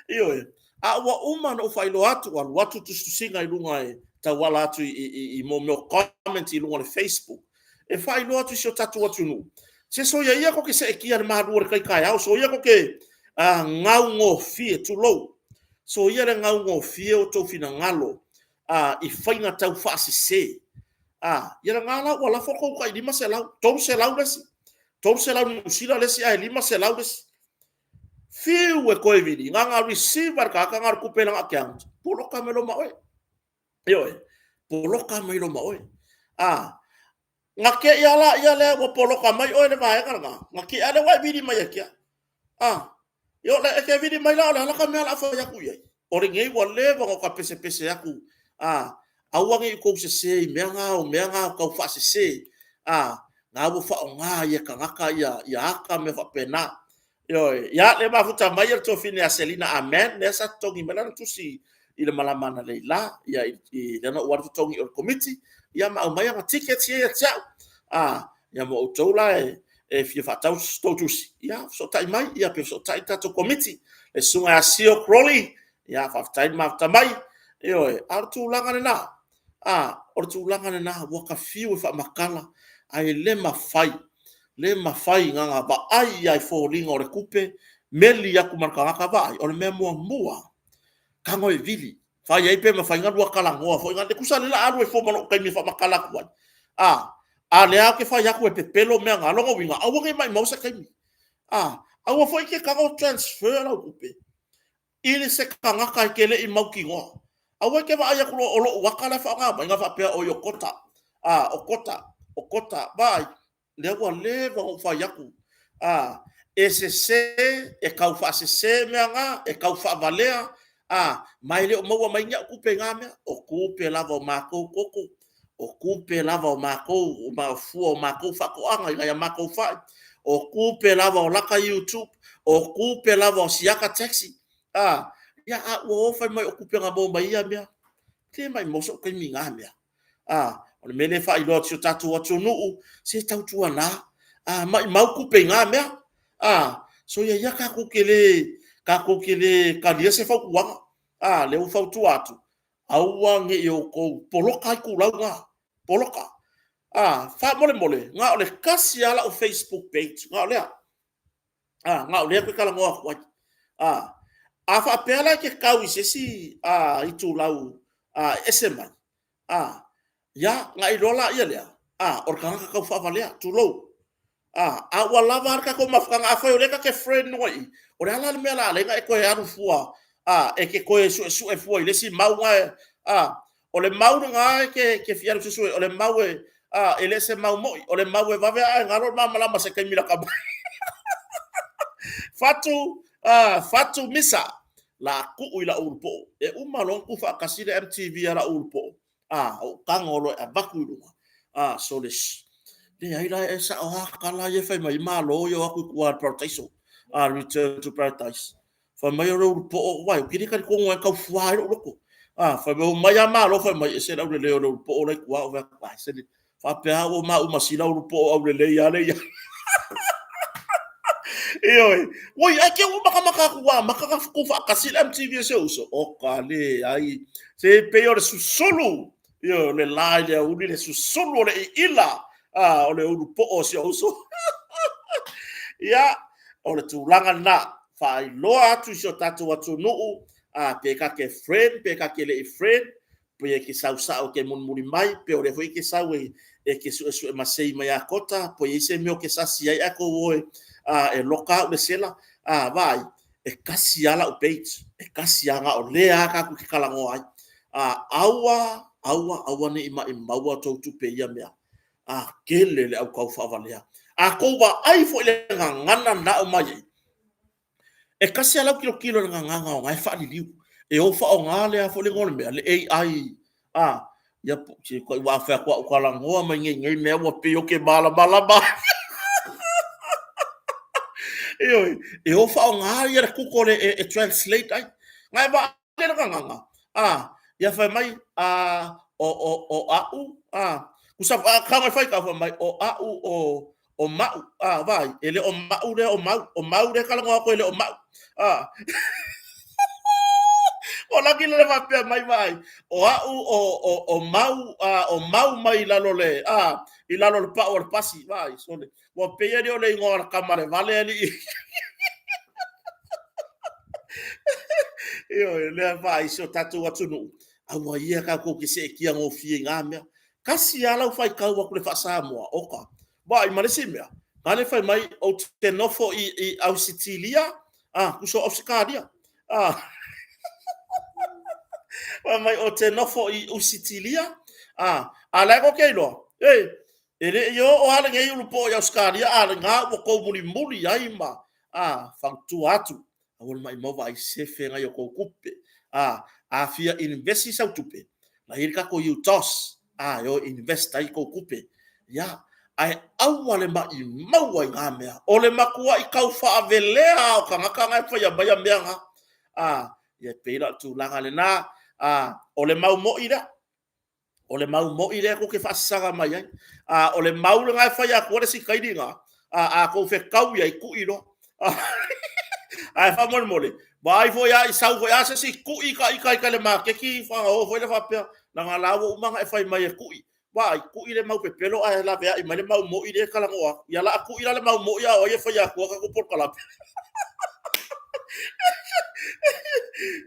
Ioe. A ua uma ona ou faailoa atu, ua alu atu tusitusiga i luga e tauala atu i mea o comment i luga o le Facebook, e faailoa atu i si o tatou atunuu, se soia ia tou te seetia i le malu o le tai taeao, soia tou te gaugofie, tulou, soia le gaugofie o outou finagalo i faiga taufaasese. Ia lena la ua lafo le tou tai $500, $300 le isi, $300 Niu Sila le isi ae $500 le isi. Fiu e toe vili, na ona receive lava e le tagata lena o le tupe i lana account, poloka mai loa ma oe. Ioe, poloka mai loa ma oe. Na te i lava la lea ua poloka mai oe le vaega lena, na te i lava lea ua e vili mai ia te au. E te vili mai la o le a la ta mea o le a fai atu i ai? O lenei ua leva ona ota pesepese atu, aua ne i outou sese i mea na o mea na taufaasese, na ua faaaoga ai e tagata ia ata ma mea faapena. Ioe. Ia, lea e mafuta mai le tuafafine ia Selina Ah Man, lea sa totogi mai lana tusi i le malama analeila, ia lea na ou alu totogi i o i le Komiti, ia ma aumai ana tickets ia ia te au. Ia ma outou la e fia faatau se tou tusi, ia fesootai mai, ia pe fesootai le tatou Komiti, le Susuga ia Sio Crowley, ia faafetai le mafuta mai. Ioe, a o le tulaga lena, o le tulaga lena ua ta fiu e faamatala, ae le mafai, le mafai na ona vaai lava i foliga o le tupe, meli atu ma le tagata. Vaai, o le mea muamua lava, tago e vili, fai ai pe mafai ona lua talanoa foi lea, tusa o lea o le a alu ai fua ma lou taimi e faamatala atu ai. A o lea ou te fai atu e pepelo mea na. O lona uiga, aua ne i maumau se taimi. Aua foi e te tago transfer lau tupe i se tagata e te le i mautinoa. Aua e te vaai atu loa o lou ata la e faaaoga mai ona faapea oi o Kota, o Kota, o Kota. Vaai, lea ua leva ona ou fai atu, e sese, e taufaasese mea na, e taufaavalea, ma e le o maua mai ni au tupe i na mea. O tupe lava o matou toto, o tupe lava o matou, o fua o matou faatoaga i nai a matou fai, o tupe lava o lata YouTube, o tupe lava o si ata taxi, a ua o fai mai o tupe na maua mai ia mea. Se maumau sou taimi i na mea. O le mea lea e faailoa atu i si o tatou atunuu, se tautuana, maumau tupe i na mea. Soia ia tatou te le talia se fautuaga. Lea ua fautua atu, aua ne i outou poloka itulau na, poloka. Faamolemole, na o le tasi lava lau Facebook page, na o lea. Na o lea ou te talanoa atu ai. A faapea la e te tau i se isi itulau e ese mai, ia, ona e iloa laia lea, o le tagata taufaavalea, tulou. A, a ua lava a le tatou mafutaga, afai o lea ta te friend i luga i i, o le a la le mea o le a ala ai ona e toe alu fua, a, e te toe suesue fua i le isi mau lena, a. O le mau lena e te fia alu e suesue, o le mau e le o se mau moni, o le mau e vave ae galo le malamalama i se taimi lata mai. Fatu, a, Fatu Misa, o le a tuu i lau ulupoo. E uma loa ona tuufaatasi le MTV a lau ulupoo, a, ou tago loa e avatu i luga, a, sole, leai la, e sao lava tala ia e fai mai ai Malo ia o atu i tua i le parataiso, a, return to paradise. Fai mai o le ulupoo, vaai, ou te le talitonu lava e tau fua ai lou loto. A, fai mai, omai lava Malo fai mai, e ese le aulelei o le ulupoo la e i tua. Ou fai atu, a, se faapea au o maua ma sila ulupoo aulelei lava lea e i ai. Ioe. Oi, ae te i ua matamata atu ua amata ona tuufaatasi le MTV a si ou uso. Oka, leai. Se pei o le susulu, ioe, o le la i le aoauli, le susulu o le iila, a, o le ulupoo o si ou uso. Ia, o le tulaga lena, faailoa atu i si o tatou atunuu, a, pe ta te friend, pe ta te le i friend, pe e te sau sao e te mulimuli mai, pe o lea foi e te sau e te suesue masei mai ia Kota, po o i ai se mea o te sasi ai ae tou o e loka au le sela, a, vaai, e tasi lava lau page, e tasi lava, na o lea lava tatou te talanoa ai. A, aua, aua, aua ne i maumaua tou tupe i ia mea. A, tele le au taufaavalea. A tou vaai foi i le gagana na aumai ai, E tasi lava lau tilotilo i le gagana o na e faaliliu. E o faaaoga le a foi le igoa o le mea, le AI, a, ia, se aua a fai atu a ou talanoa mai nei i nei mea ua pei ou te malamalama ai. Ioe, e o faaaoga ia le Google e translate ai. Na e vaai le gagana, a, ia fai mai, a, o, o, o a'u, a, tusa, a, tago e faitau fai mai, o a'u, o, o Ma'u, a, vaai, e le o Ma'u lea o Mau, o Mau lea e talanoa atu e le o Ma'u, a. O lagi lea faapea mai, vaai, o a'u o, o, o Mau, a, o Mau mai i lalo le, a, i lalo le pa'u o le pasi, vaai, sole, ua pei alii o le igoa o le tama a le vale alii. Ioe, lea vaai si o tatou atunuu, aua ia tatou te seetia gofie i na mea. Tasi lava lau faitau atu i le faa-Samoa, oka. Vaai, ma le isi mea, na le fai mai ou te nofo i Ausitilia, a, tusa o Ausetalia. A, fai mai ou te nofo i Usitilia, a, a la e tou te iloa, e, e le i oo lava lenei ulupoo i Ausetalia, a lena ua tou mulimuli ai ma, a, fautua atu, Aua le maimau vaai sefe nai o tou tupe. A, a fia invest i sau tupe, la i ai le tatou UTOS, a, e o e invest ai tou tupe. Ia, ae aua le maimau ai na mea. O le matuai tau faavelea lava o tagata na e faia maia mea na. A, ia e pei la o le tulaga lena. A, o le mau moi lea. O le mau moi lea tou te faasasaga mai ai. A, o le mau lena e fai atua le sikaili lena, a, a tou fetau i ai, tui loa. Ae faamolemole, vaai foi a i sau foi a se isi tui ita ita i le maketi, o foi lea faapea, leaga la ua uma ona e fai mai e tui. Vaai, tui le mau pepelo ae laveai mai le mau moi lea e talanoa atu. Ia o le a tui la le mau moi a o ai e faia atua tatou polokalame.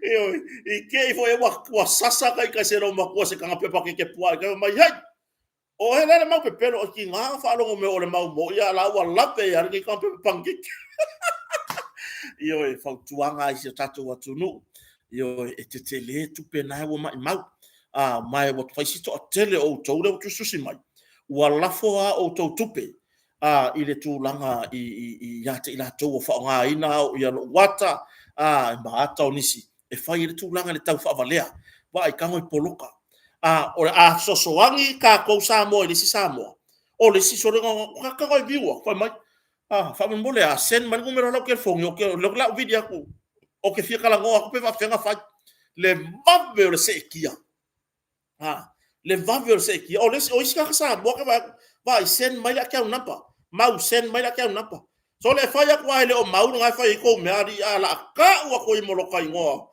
Ioe, i te i foi ua sasa ka ika se lou matua se taga pepa keke puaa i ka mai, hei, o oe lea le mau pepelo, e tiga ona faalogo mai o le mau moi a la ua lape ia lenei taga pepa panikeke. Ioe, fautuaga i si o tatou atunuu, ioe, e tetele tupe na ua maimau, a, ma ua fai si toatele o outou lea ua tusitusi mai, ua lafo a outou tupe a, i le tulaga i, i, i, ia te i latou ua faaaogaina au ia lou ata, a, ma ata o nisi, e fai ai le tulaga i le tau faavalea. Vaai, tago i poloka. A, o le a fesoasoani tatou Samoa i le isi Samoa, o le isi sole, tago i viewer, fai mai, a, faamolemole a, send mai le numera o lau telefoni, o ke, o le a ou vili atu, o ke fia talanoa atu pe faafefea ona fai. Le vave o le seetia. Ha, le vave o le seetia. O le isi, o isi tagata Samoa ke vaai atu, vaai, send mai le account number. Mau, send mai le account number. So le fai atu lava e le o mau lena e fai ai kou mea alii, a o le a tau atu ai ma loka igoa.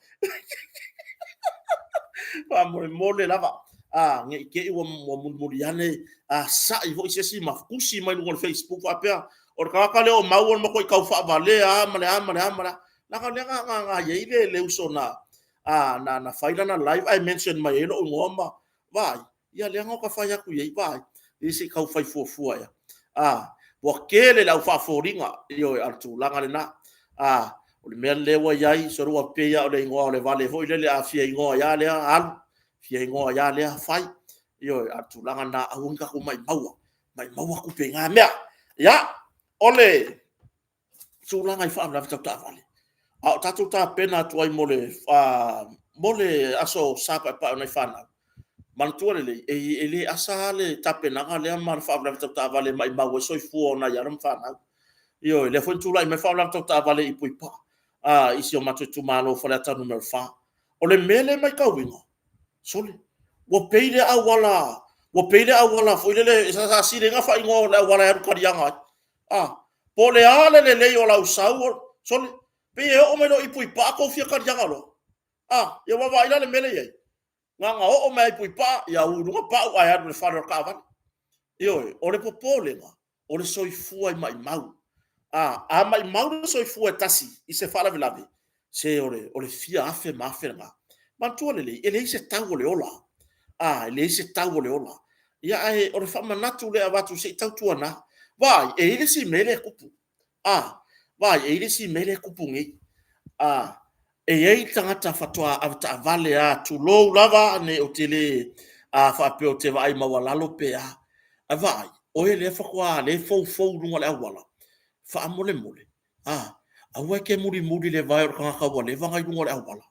Faamolemole lava, a, ne i te i ua mulimuli ane, a sa'i foi se isi ma tusi mai luga o le Facebook faapea, o le tagata lea o Mau o le matuai tau faavalea lava ma le a ma le a ma le a. Leaga o lea na, na, na i ai le, le uso na, a, na, na fai lana live ae mention mai ai lou igoa ma, vaai, ia lea na ta fai atu i ai, vaai, e se i tau fai fuafua ea. A, Ua tele le au faafoliga, ioe, a o le tulaga lena. A, o le mea lea ua i ai, sole ua pei lava o le igoa o le vale foi lele, a fia igoa ai lava lea, alu, fia igoa ai lava lea, fai. Ioe, a o le tulaga lena, aua ne i tatou maimaua, maimau tupe i na mea. Ia, o le tulaga i faalavelave tau taavale, a o tatou tapena atu ai mo le Aso Sa Paepae o nai fanau, manatua lelei, e le asa lava le tapenaga lea ma le faalavelave tau taavale e maumau ai le soifua o nai alo ma fanau. Ioe, o lea foi na tulai mai le faalavelave tau taavale i Puipaa i si o matou itumalo o Faleata Nu.4. O le mea lea e matauina, sole, ua pei lea auala, ua pei le auala foi lele sa sili ai ona faaigoa o le auala e alu i Kaliaga ai. Po o le a le lelei o lau sau, sole, pei e oo mai loa i Puipaa tou fia kaliaga loa. Ia ua vaai la i le mea lea e i ai? Na ona oo mai lava i Puipaa ia uu i luga pau ae alu i le fale o le taavale. Ioe, o le popolega, o le soifua e maumau. A maumau le soifua e tasi i se faalavelave, se o le fia afe ma afe lena. Manatua lelei, e leai se tau o le ola, e leai se tau o le ola. Ae o le faamanatu lea e avatu se i tautuana, vaai, e i ai le isi mea lea e tupu, vaai, e i ai le isi mea lea e tupu nei. E i ai tagata faatoa avetaavale lava tulou lava, ou te le faapea ou te vaai maualalo pe a, ae vaai, oe lea faatoa foufou i luga o le auala, faamolemole, aua e te mulimuli i le vae o le tagata ua leva ona i luga o le auala.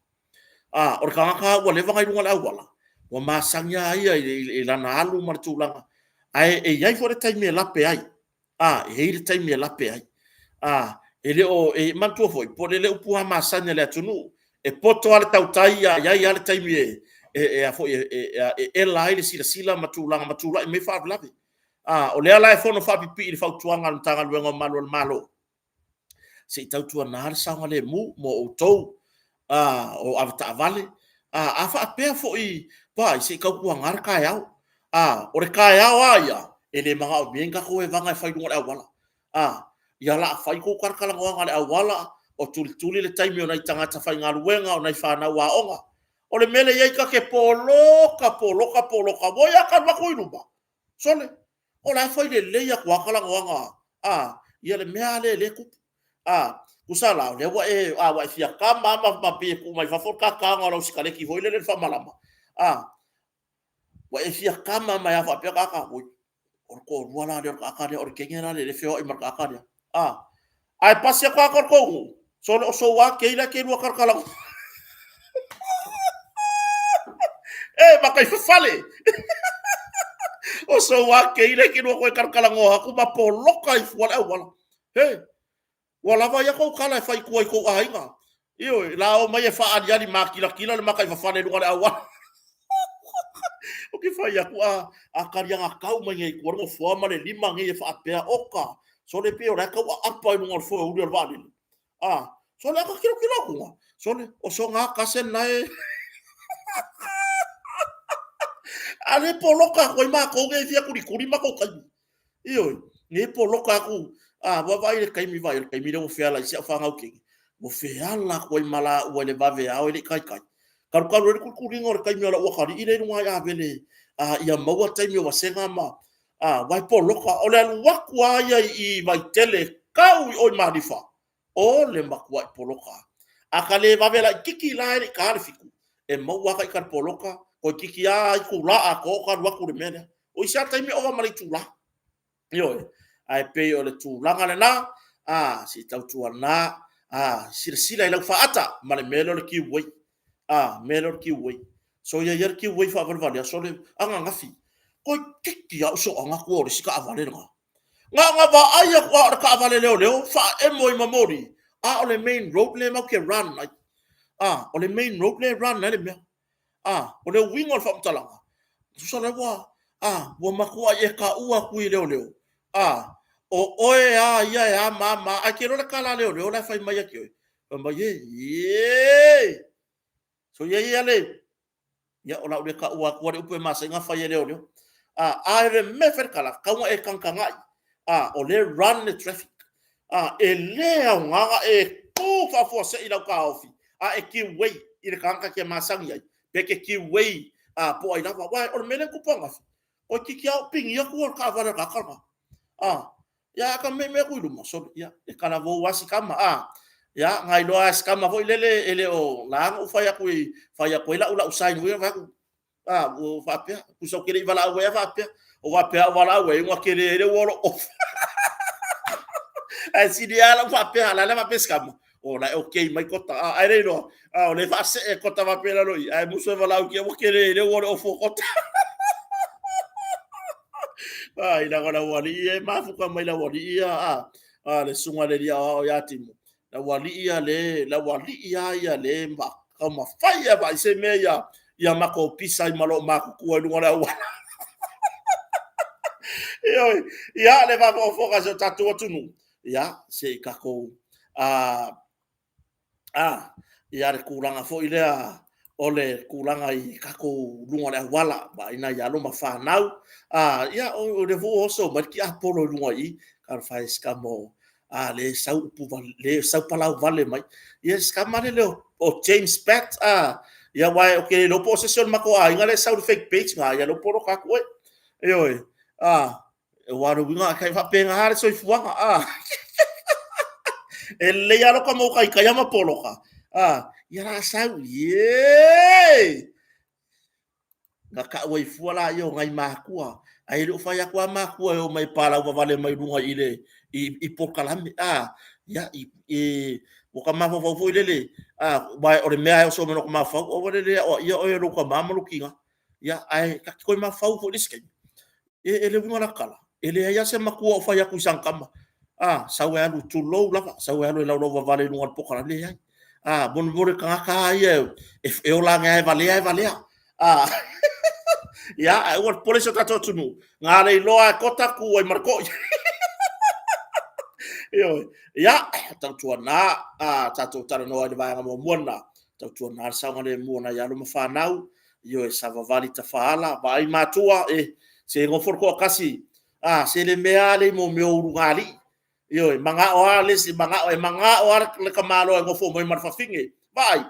O le tagata ua leva ona i luga o le auala, ua masani lava ia i lana alu ma le tulaga, ae i ai foi le taimi e lape ai, e i ai le taimi e lape ai. E le o… e manatua foi, po o le upu lava masani a le atunuu, e poto lava le tautai ae i ai lava le taimi e ela ai le silasila ma tulaga ma tulai mai ai faalavelave. O lea la e fono faapipii i le fautuaga a le Matagaluega o Malu o le Malo, se i tautuana le saogalemu mo outou o avetaavale. A faapea foi, vaai, se i tautuana le taeao. O le taeao lava ia, e le manaomia ni tatou evaga e fai i luga o le auala. Ia o le a fai tou talatalanoaga i le auala, o tulituli le taimi o nai tagata faigaluega, o nai fanau aoga. O le mea lea e i ai ta te poloka, poloka, poloka, oi a ta alu atu i luma, sole, o la e fai lelei atu lava talanoaga a le mea lea o lea e tupu. Tusa la o lea ua e fia kama lava ma pei e tuu mai fafo le tataoina o lau sikaleti foi lele i le faamalama, ua e fia kama mai lava faapea tagata, oi, o le toalua la lea o le tagata lea, o le teine la lea o lea e feoai ma le tagata lea. Ae pasi atu lava le tou nuu, sole o sou lava kei la e te lua talatalanoa ai. E mataifafale! O sou lava kei la e te lua toe talatalanoa atu ma poloka ai fua le auala. He! Ua lava ia tou tala e fai i tua i tou aiga. Ioe, o le a omai e faaaliali makilatila le mataifafale i luga o le auala. Ou te fai atu, a kaliagatau mai nei i tua le nofoa ma le lima nei e faapea, oka, sole pei o la e tau aapa i luga o le foeuli o le vaalele. A, sole a ta tilotilo atu, sole, o sona lava cousin la e… A o lea e poloka atu ai matou nei e fia tulituli matou taimi. Ioe, nei poloka atu, a vaai i le taimi, vaai i le taimi lea ua feala ai si au fanau teine, ua feala atu ai ma laua i le vaveao e le i taitai, talutalu ai le tulituliga o le taimi o lau atalii lea e i luga i Avele ia maua taimi o vasega ma… aua e poloka. O le alu atu lava ia i Vaitele tau i o i Malifa, o le matuai poloka lava. A ta le vave laitiiti la e le i taina le 7, e maua lava ita i le poloka, toeitiiti lava itula atoa o ta alu atu i le mea lea. O isi lava taimi e ova ma le itula. Ioe. Ae pei o le tulaga lena, se i tautuana, silasila i lau faata ma le mea lea o le give way, le mea lea o le give way. Soia ia le give way faavalevalea, sole, ananafi, toeitiiti lava ou soaga tua o le isi taavale lena. Na ona vaai atu lava o le taavale leoleo faaemo ai ma moli, a o le main road lea matou te run ai. O le main road lea e run ai le mea. O le uiga o le faamatalaga, tusa la ua, a, ua matuai e taua atu i leoleo, a, o oe lava ia e a ma a ma a, ae e te iloa le tala a leoleo la e fai mai ia te oe? Fai mai, e, soia ia le, ia o le a ou le taua atua le upu e masani ona fai e leoleo. A o le mea e fai ai le tala, e tatau ona e tagatagai, o lea e run le traffic. E le aoga ona e tu faafuasei lau taofi a e give way i le tagata e te masani ai, pe te give way po o ai lava. Aua o le mea lea na tupu ananafi, toeitiiti lava ou pini atu le taavale a le tagata lena. Ia, a ka meemee atu i luma, sole, ia, e talavou lava si tama, a. Ia, na iloa lava e si tama foi lele e le o la na ou fai atu i, fai atu ai lau sign foi lea fai atu, a, ua ou faapea, tusa ou te le i valaau ai lava faapea. Ou faapea a ou valaau i ai ona tele ai lea o lou ofa. Ae sili lava lou faapea, a o la e faapea si tama, o la e okay mai Kota, ae le iloa, a o lea e faasee Kota faapea i lalo i i, ae musu e valaau i ua tele ai le ua o le ofu o Kota. Ai, leaga o le aualii ia e mafuta mai le aualii ia, a, le susuga i le alii aoao ia Timo, le aualii ia le, le aualii lava ia le taumafai lava e vaai se mea ia, ia matou pisa ai ma loo matutua i luga o le auala. Ioe, ia le faafogafoga a si o tatou atunuu, ia se i tatou ia le tulaga foi lea o le tulaga i tatou luga o le auala, vaai nai alo ma fanau, ia o lea foi ua oso mai le tiapolo i luga i i, talofa e i si tama a lea e sau upu, lea e sau palau vale mai. Ia si tama lea o James Pat, a, ia aua ou te le iloa po o se isi o le matou aiga lea e sau i le fake page lena, ia o lea ua poloka atu oe. Ioe, a, aua o le uiga, e faapena lava le soifuaga, a. E lelei lava lota maua taitaia ma poloka, a, ia o le a sau, ie! Na tau ai fua laia o nai matua, ae le o fai atu lava matua e omai e palauvavale mai luga i le i polokalame. A, ia, i, ua ta mafaufau foi lele, a, aua o le mea lava e oso mai lota mafaufau, aua le le aoaia oe e lou tama ma lou tina. Ia, ae ta te toe mafaufau foi i le isi taimi, e le uiga o la ta tala, e leai lava se matua o fai atu i sana tama, a, sau e alu, tulou lava, sau e alu e laulauvavale i luga o le polokalame. E leai. A, mo le tagata lava ia e ola ane lava e valea e valea. A, ia, ae aua le popole si o tatou atunuu, na o le iloa lava e Kota tu ai ma le toi. Ioe. Ia, tautuana, a tatou talanoa i le vaega muamua lena, tautuana le saogalemu o nai alo ma fanau, ioe, savavali tafaala, vaai matua, e, se nofo le toatasi, a, se le mea lava lea i mea o ulugalii, ioe, manao lava le isi, e manao lava le tamaloa e nofo mai ma le fafine. Vaai,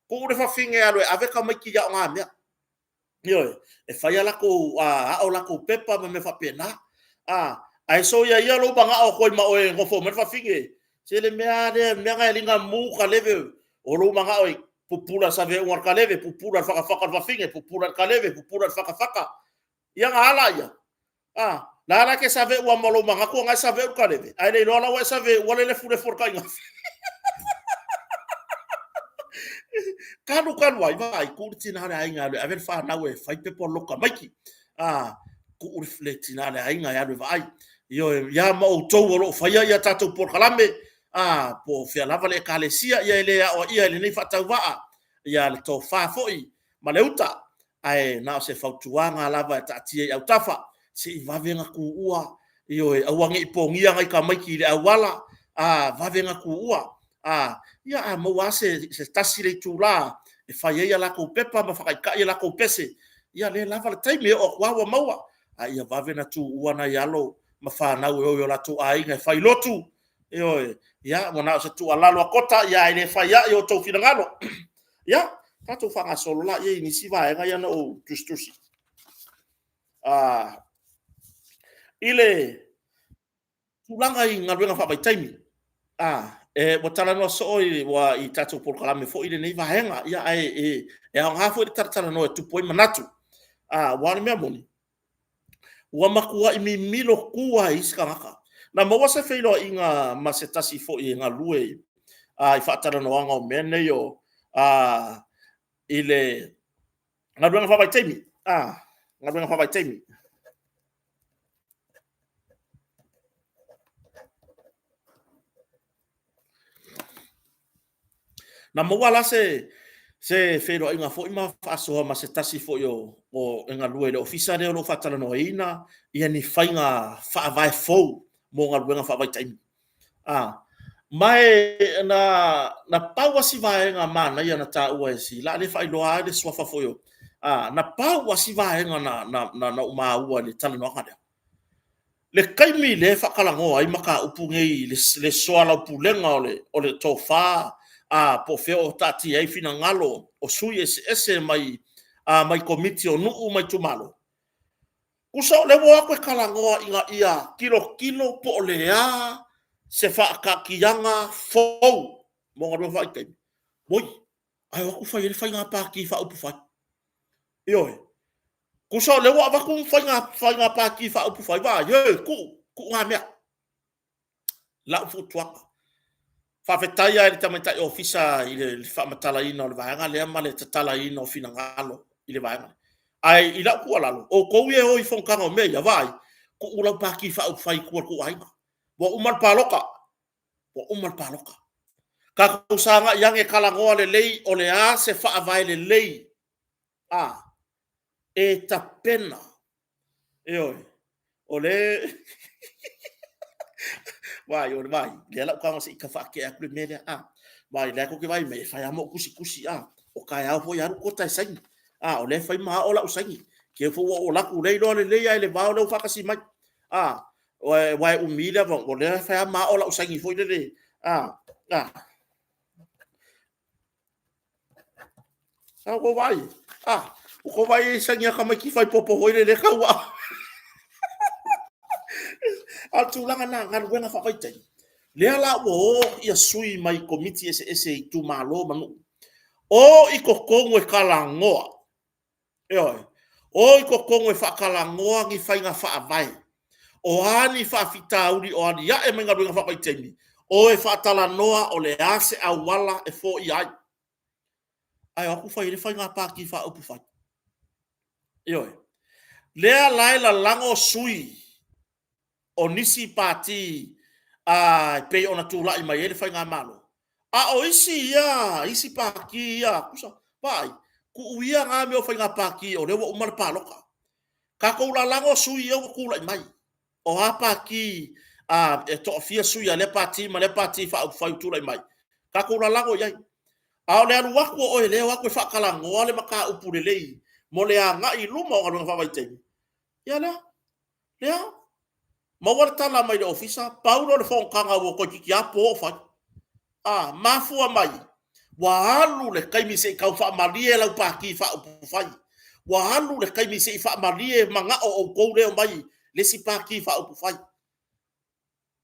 tuu le fafine e alu e ave tamaiti i aogamea. Ioe, e fai a latou, ao latou pepa ma mea faapena. Ae soia ia lou manao atu ai ma oe e nofo mai le fafine. Se le mea lava lea, le mea lena e ligamu kaleve, o lou manao e pupula i le saveauga o le kaleve, pupula i le fatafata o le fafine, pupula i le kaleve, pupula i le fatafata. Ia ona a laia, a, la la e te saveua ma lou manatu o na e saveu le kaleve, ae le iloa la ua e saveua le lefulefu o le tainafi. Talu talu ai, vaai, tuu le tina o le aiga e alu e ave le fanau e fai pepa o le lotu tamaiti. A, tuu le tina o le aiga e alu e vaai. Ioe, ia ma outou o lo o faia ia tatou polokalame, a, po o fea lava le ekalesia, ia e le aoaia i lenei faatauvaa, ia le tofa foi ma le uta, ae na o se fautuaga lava e taatia i autafa, se i vave ona tuua, ioe, aua ne i pogia nai tamaiti i le auala, a, vave ona tuua. A, ia a maua lava se tasi le itula e fai ai a latou pepa ma faataitai a latou pese, ia lea lava le taimi, e oo atu lava ua maua, a ia vave ona tuua nai alo ma fanau e o i o latou aiga e fai lotu, ioe, ia ua na o se tuualalo a Kota, ae le fai ai outou finagalo. Ia, tatou faagasolo laia i nisi vaega ia na ou tusitusi. I le tulaga i galuega faavaitaimi, ua talanoa soo i, ua, i tatou polokalame foi lenei vaega, ia, ae e aoga foi le talatalanoa e tupu ai manatu. Aua o le mea moni, ua matuai mimilo tu lava i isi tagata. Na maua se feiloaiga ma se tasi foi e galue i faatalanoaga o mea nei o i le galuega faavaitaimi, galuega faavaitaimi. Na maua la se se feiloaiga foi ma faasoa ma se tasi foi o, o e galue i le ofisa lea o lo o faatalanoaina ia ni faiga faavae fou mo galuega faavaitaimi. A, ma e na, na pau lava si vaega manaia na taua e si la lea e faailoa ai le suafa foi o, a, na pau lava si vaega na, na, na, na ou maua i le talanoaga lea. Le taimi lea e faatalanoa ai mataupu nei i le soalaupulega o le tofa, a po o fea o taatia ai finagalo o sui usufono eseese mai Komiti o nuu ma itumalo. Tusa o lea ua o atu e talanoa ina ia tilotilo po o le a se faataatiaga fou mo galuega faavaitaimi. Oi, ae o atu fai ai le faiga pati faaupufai. Ioe. Tusa o lea ua avatu faiga pati faaupufai, vaai, e tuu, tuu na mea. Lau fautuaga, faafetai lava i le tamaitai Ofisa i le faamatalaina o le vaega lea ma le tatalaina o finagalo i le vaega lea. Ae i lau tuualalo, o outou ia e o i fonotaga o mea ia, vaai, tuu lau Pati Faaupufai i tua i le tou aiga. Ua uma le palota, ua uma le palota. Tatou sagai ane e talanoa lelei o le a se faavae lelei e tapena, ioe, o le... vaai, o le vaai, lea o le a ou tago se i tau faatea atu le mea lea, a. Vaai o lea tou te vaai mai, e fai lava ma ou tusitusi, a. O taeao foi e alu Kota e saini, a. O lea e fai ma ao lau saini. Keu foi ua ou alu atu, o lea e iloa lelei lava e le vao lea ua faatasi mai, a. Aua e umi le avanoa, o lea e fai lava ma ao lau saini foi lele, a. A ua tou vaai i ai? A, ua tou vaai i saini a tamaiti faipopo foi lea e tau ao? A o le tulaga lena, galuega faavaitaimi. Lea la ua o sui mai Komiti eseese i itumalo ma nuu, o i totonu e talanoa, ioe, o i totonu e faatalanoa ni faiga faavae. O a ni faafitauli o aliae mai i galuega faavaitaimi, o e faatalanoa o le a se auala e foia ai. Ae o atu fai ai le faiga pati faaupufai. Ioe. Lea la e lalago sui o nisi pati e pei ona tulai mai ai le faigamalo, a o isi ia isi pati ia, tusa, vaai, tuu ia na mea o faiga pati o lea ua uma le palota. Tatou lalago sui ia ua tulai mai. O a pati e toafia sui a lea pati ma lea pati faaupufai ua tulai mai, tatou lalago i ai. A o le alu atu o oe o lea e o atu e faatalanoa le mataupu lelei mo le agai i luma o galuega faavaitaimi, ia lea, lea, maua le tala mai le ofisa, pau lea o le fonotaga ua toeitiiti lava po o fai. A mafua mai, ua alu le taimi se i tau faamalie lau Pati Faaupufai, ua alu le taimi se i faamalie manao o outou lea e omai le isi Pati Faaupufai.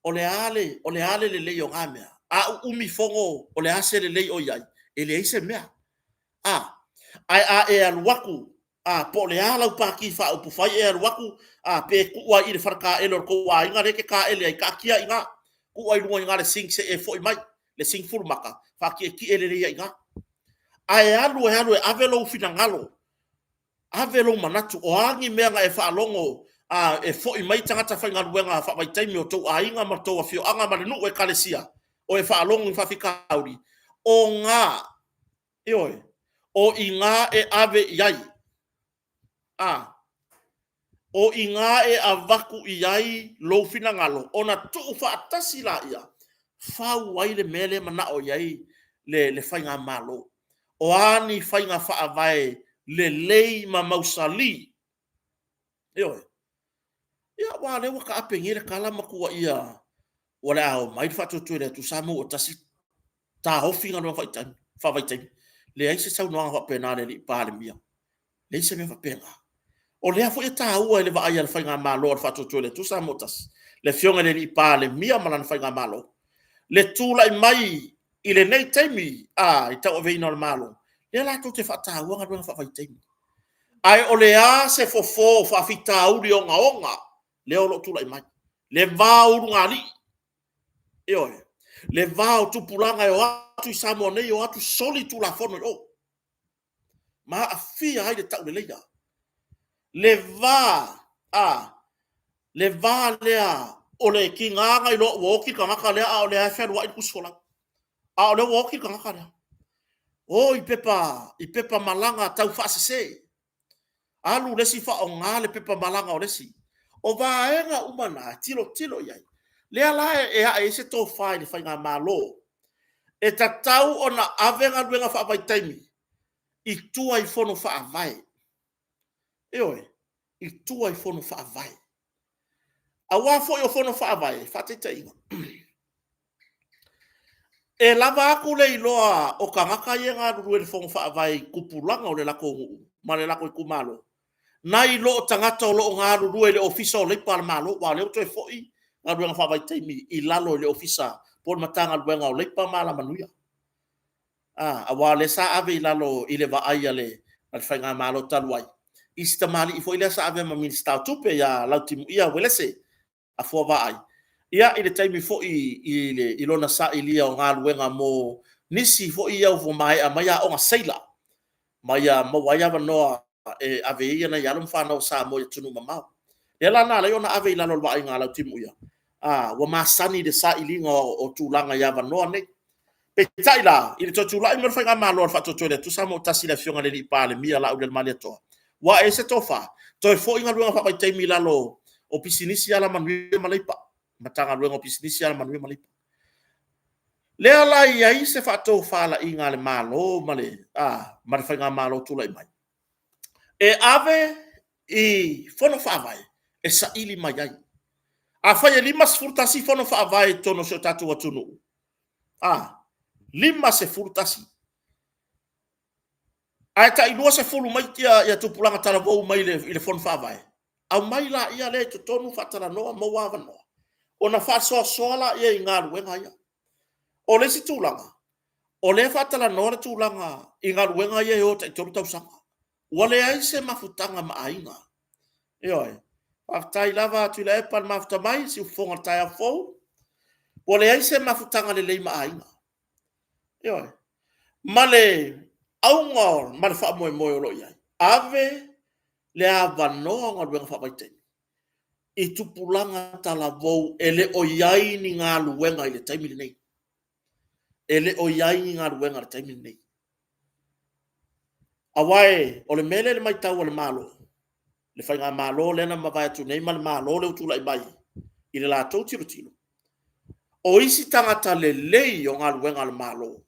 O le a le lelei o na mea? A uumi fono o le a se lelei o i ai? E leai se mea. Ae a e alu atu po o le a lau Pati Faaupufai e alu atu pe tuu lava i le faletaele o le tou aiga lea e te taele ai, taatia ai i ina, tuu lava i luga i ina i le sink se i e foi mai, le sink furumata, faatietie lelei ai i ina. Ae alu e alu e ave lou finagalo, ave lou manatu, o a ni mea na e faalogo e foi mai tagata faigaluega faavaitaimi o outou aiga ma outou afioaga ma le nuu, ekalesia, o e faalogo i faafitauli, o i ioe, o i ina e ave i ai, o i ina e avatu i ai lou finagalo ona tuufaatasi lea, fau ai le mea lea e manao i ai le faigamalo. O a ni faiga faavae lelei ma mausali. Ioe. Ia aua o lea ua taape nei le tala ma tuuaia o le a omai le Faatuatua i le Atua Samoa ua Tasi taofi galuega faavaitaimi. Leai se saunoaga faapena a le Palemia, leai se mea faapena. O lea foi e taua i le vaai a le faigamalo a le Faatuatua i le Atua Samoa ua Tasi, le Afioga i le Palemia ma lana faigamalo, le tulai mai i lenei taimi i le tauaveina o le Malo, lea latou te faataua galuega faavaitaimi. Ae o le a se fofo o faafitauli ogaoga lea o lo o tulai mai? Le va o ulugalii, ioe, le va o tupulaga e o atu i Samoa nei o atu soli tulafono i o, ma aafia ai le tauleleia. Le va lea o le tiga ona iloa ua oti le tagata lea a o lea lava e fealuai le tusifolau, a o lea ua oti le tagata lea. O i pepa malaga taufaasese, alu le isi faaaoga le pepa malaga o le isi. O vaega uma na e tilotilo i ai, lea la e ae ai se tofa i le faigamalo, e tatau ona ave galuega faavaitaimi i tua i fono faavae. Ioe, i tua i fono faavae. Aua foi o fono faavae, faataitaiga, e lava atu le iloa o tagata ia e galulue i le fono faavae i tupulaga o le latou nuu ma le latou itumalo. Nai lo tagata o lo o galulue i le Ofisa o Leipa a le Malo, aua o lea ua toe foi galuega faavaitaimi i lalo i le Ofisa po o le Matagaluega o Leipa ma Alamanuia. Aua o lea sa ave i lalo i le vaai a le Faigamalo talu ai, i si tamalii foi lea sa avea ma Minisita o Tupe ia Lautimuia Uelese Afoa Vaai, ia i le taimi foi i lona sailia o galuega mo nisi foi ia ua maea mai aoga seila, ma ia maua ai avanoa e ave ai nai alo ma fanau a Samoa i atunuu mamao. O lea la na ala ai ona ave i lalo o le vaaiga a Lautimuia, ua masani i le sailiga o tulaga i avanoa nei. Peitai la, i le toe tulai mai o le Faigamalo a le Faatuatua i le Atua Samoa ua Tasi i le Afioga i le Palemia Laaulialemalietoa, ua ae ai se tofa, toe foi galuega faavaitaimi i lalo o Pisinisi, Alamanuia ma Leipa, Matagaluega o Pisinisi, Alamanuia ma Leipa. Lea la e i ai se faatofalaiga a le Malo ma le Faigamalo o tulai mai, e ave i Fono Faavae e saili mai ai. Afai e 51 Fono Faavae i totonu o si o tatou atunuu, 51, ae tai 20 mai tupulaga talavou mai le Fono Faavae, aumai laia lea i totonu faatalanoa, maua avanoa, ona faasoasoa lea i galuega ia. O le isi tulaga, o lea e faatalanoa le tulaga i galuega ia e o tai 3 tausaga. Ua leai se mafutaga ma aiga. Ioe. Faafetai lava Tuilaepa i le mafuta mai, siufofoga i le taeao fou. Ua leai se mafutaga lelei ma aiga. Ioe. Ma le auga ma le faamoemoe o lo o i ai, ave le avanoa o galuega faavaitaimi i tupulaga talavou e le o i ai ni galuega i le taimi lenei. E le o i ai ni galuega i le taimi lenei. Aua o le mea lea i le matau a le Malo, le Faigamalo lea na mavae atu nei ma le Malo lea ua tulai mai i le latou tilotilo, o isi tagata lelei o galuega a le Malo,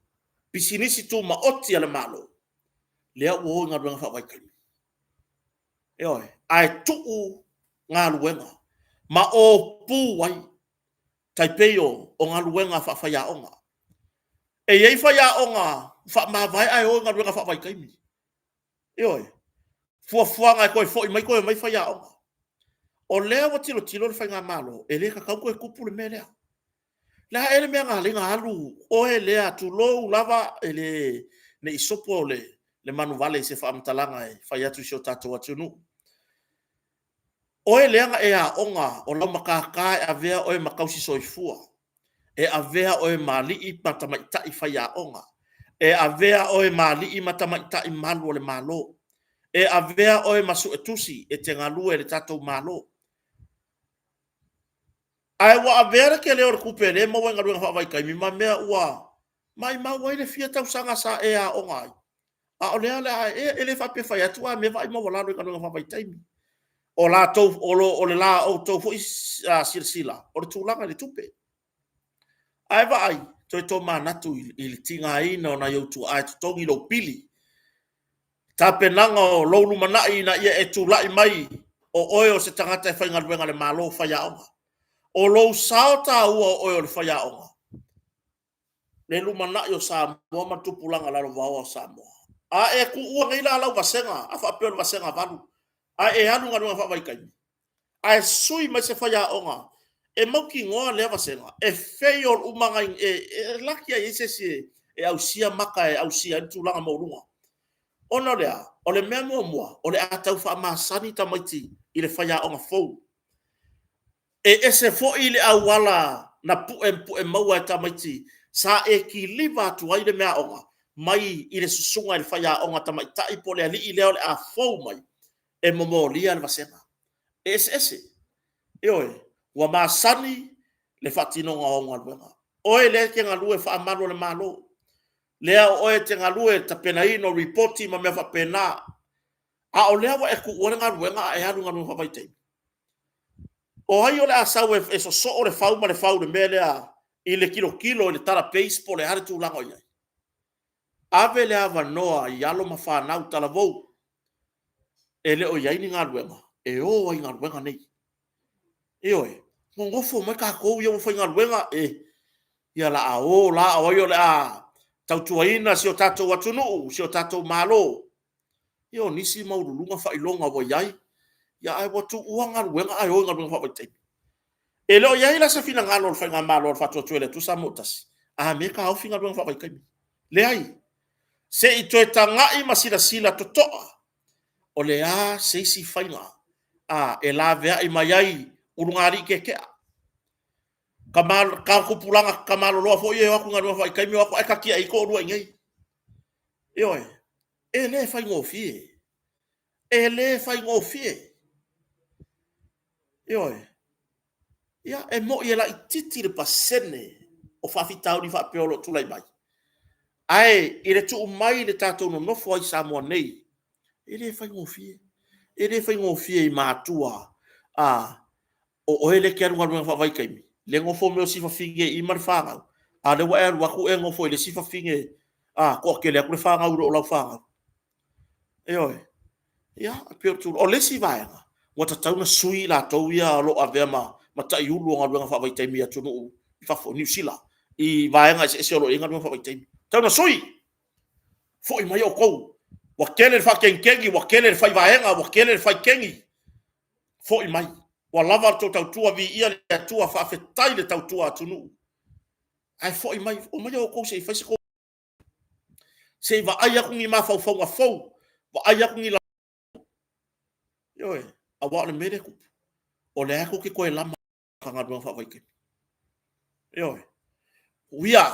pisinisi tumaoti a le Malo, lea ua o i galuega faavaitaimi. Ioe, ae tuu galuega ma opu ai, tai pei o galuega faafaiaoga. E i ai faiaoga faamavae ae o i galuega faavaitaimi. Ioe, fuafuaga e toe foi mai toe omai faiaoga. O lea ua tilotilo le Faigamalo, e le tatau ona toe tupu le mea lea. O le a ea le mea na ala ai ona alu oe lea, tulou lava, ne i sopo le manuvale i se faamatalaga e fai atu i si o tatou atunuu. Oe lea na e aoga o lau matata e avea oe ma tausi soifua, e avea oe ma alii ma tamaitai faiaoga, e avea oe ma alii ma tamaitai malu o le Malo, e avea oe ma suetusi e te galue i le tatou Malo. Ae ua avea le tele o le tupe lea e maua i galuega faavaitaimi ma mea ua maumau ai le fia tausaga sa e aoga ai, a o lea o le a e… e le faapea e fai atu a mea e vaai maualalo i galuega faavaitaimi. O le la outou foi silasila, o le tulaga i le tupe. Ae vaai, toe tomanatu i le tigaina o nai ou tuaa e totogi lou pili, tapenaga o lou lumanai ina ia e tulai mai o oe o se tagata e faigaluega a le Malo, faiaoga. O lou sao taua o oe o le faiaoga, le lumanai o Samoa ma le tupulaga lalovaoa o Samoa. A e tuua nei la lau vasega, a faapea o le vasega 8, ae e alu i galuega faavaitaimi, ae sui mai se faiaoga e mautinoa lea vasega e fail uma, e laki lava e i ai se isi e ausia maka e ausia ai le tulaga maualuga. Ona o le a? O le mea muamua, o le a tau faamasani tamaiti i le faiaoga fou. E ese foi le auala na puepue maua e tamaiti sa e kiliva atu ai le meaaoga mai i le susuga i le faiaoga tamaitai po o le alii lea o le a fou mai e momolia le vasega. E eseese, ioe, ua masani le faatinoga o au galuega. Oe lea e te galue faamalu o le Malo, lea o oe e te galue i le tapenaina o lipoti ma mea faapena, a o lea ua e tuua le galuega ae e alu i galuega faavaitaimi. O ai o le a sau e sosoo le fau ma le fau i le mea lea i le tilotilo i le database po o le a le tulaga o i ai? Ave le avanoa i alo ma fanau talavou e le o i ai ni galuega e o ai i galuega nei. Ioe, nonofo mai tatou ia ua faigaluega, ia o le a o la, o ai o le a tautuaina si o tatou atunuu, si o tatou Malo? Ia o nisi maualuluga faailoga ua i ai. Ia ae ua tuua galuega ae o i galuega faavaitaimi. E le o i ai la se finagalo o le Faigamalo a le Faatuatua i le Atua Samoa ua Tasi, a mea e taofi galuega faavaitaimi. Leai, se i toe tagai ma silasila totoa, o le a se isi faiga a e laveai mai ai ulugalii tietea, tupulaga tamaloloa foi ia e o atu i galuega faavaitaimi, o atu ae ta tiai toalua i inei. Ioe, e le faigofie, e le faigofie. Ioe. Ia, e moni e laitiiti le pasene o faafitauli faapea o lo o tulai mai, ae i le tuu mai i le tatou nonofo ai i Samoa nei, e le faigofie. E le faigofie i matua, o oe lea e te alu i galuega faavaitaimi, lea e nofo mai si fafine i i ma le fanau, a o lea ua e alu atu e nofo i le isi fafine, toatele atu le fanau i lo lau fanau. Ioe. Ia, e pei o le tulaga. O le isi vaega, ua tatau ona sui i latou ia o lo o avea ma taiulu o galuega faavaitaimi i atunuu i fafo, Niu Sila, i vaega eseese o lo o i ai galuega faavaitaimi. E tatau ona sui, foi mai outou, ua tele le faatogitogi, ua tele le fai vaega, ua tele le fai kegi, foi mai, ua lava la outou tautua, viia le Atua, faafetai le tautua atunuu, ae foi mai, omai outou se i fai se se i vaai atu ni mafaufauga fou, vaai atu ni... Ioe, aua o le mea lea e tupu, o lea lava tou te toe lama i galuega faavaitaimi. Ioe. Uia,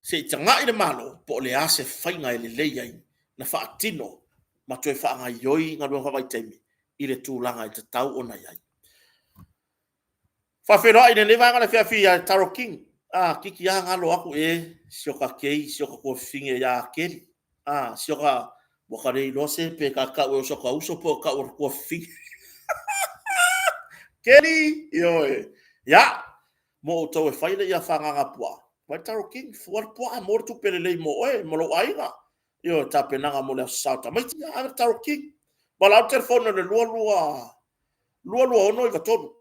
se i tagai le Malo po o le a se faiga e lelei ai ona faatino ma toe faagaoioi galuega faavaitaimi i le tulaga e tatau ona i ai. Faafeiloai i lenei vaega o le afiafi ia Taro King. A, Kiki a galo atu e si o ta kei, si o ta tuafafine ia Keli. A, si o ta, ua ta le iloa se pe ta tau ea o si o ta uso po o tau o le tuafafine. Keli, ioe. Ia, mo outou e fai le ia fagaga puaa, vai Taro King, fua le puaa, maua le tupe lelei mo oe ma lou aiga. Ioe, tapenaga mo le Aso Sa o tamaiti. Ia, ave le Taro King. Valaau le telefoni o le 22 22693.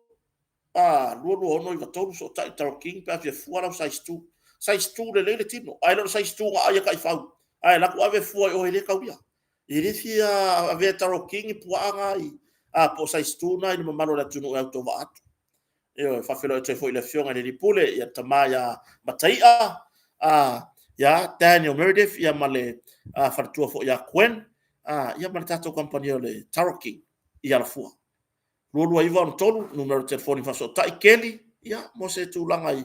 A, 22693, fesootai i le Taro King pe a fia fua lau size 2. Size 2 lelei le tino, ae le o le size 2 na aai e taifau. Ae alu atu ave fua i o e le taulia. E le fia avea e Taro King ni puaa na i, a, po o size 2 na i le mamalu o le atunuu e autovaa atu. Ioe, faafeiloai atu ai foi i le Afioga i le alii Pule, ia le tama ia Mataia, a, ia Daniel Meredith, ia ma le faletua foi ia Gwen, a, ia ma le tatou kamupani o le Taro King i Alafua. 22963, numera o telefoni faasootai, Keli, ia, mo se tulaga i,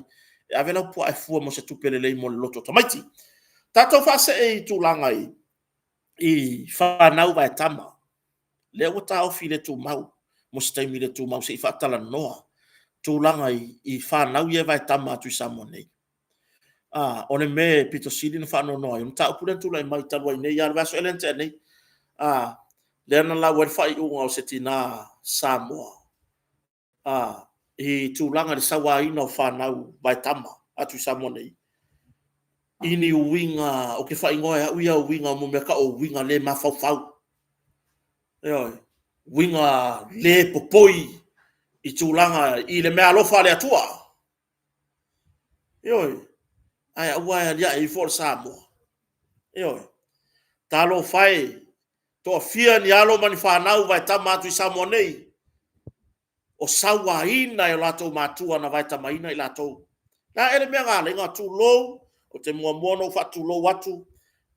e ave lau puaa e fua mo se tupe lelei mo le loto o tamaiti. Tatou faasee i tulaga i, i fanau vaetama, lea ua taofi le tumau mo se taimi le tumau se i faatalanoa tulaga i, i fanau ia e vaetama atu i Samoa nei. A, o le mea e pito sili ona faanoanoa ai, o le mataupu lea na tulai mai talu ai nei, lava le vaiaso ea lea na tea nei, a, lea na lau ai le faaiuga o se tina Samoa, a, i tulaga i le sauaina o fanau vaetama atu i Samoa nei, i ni uiga, ou te faaigoa e au ia uiga o mea tau o uiga le mafaufau. Ioe, uiga le popoi i tulaga i le meaalofa a le Atua. Ioe, ae aua e aliae ifo le Samoa. Ioe, talofa e, toafia ni alo ma ni fanau vaetama atu i Samoa nei, o sauaina e o latou matua na vaetamaina i latou. Na ele mea na ala ai ona tulou, ou te muamua ona ou faatulou atu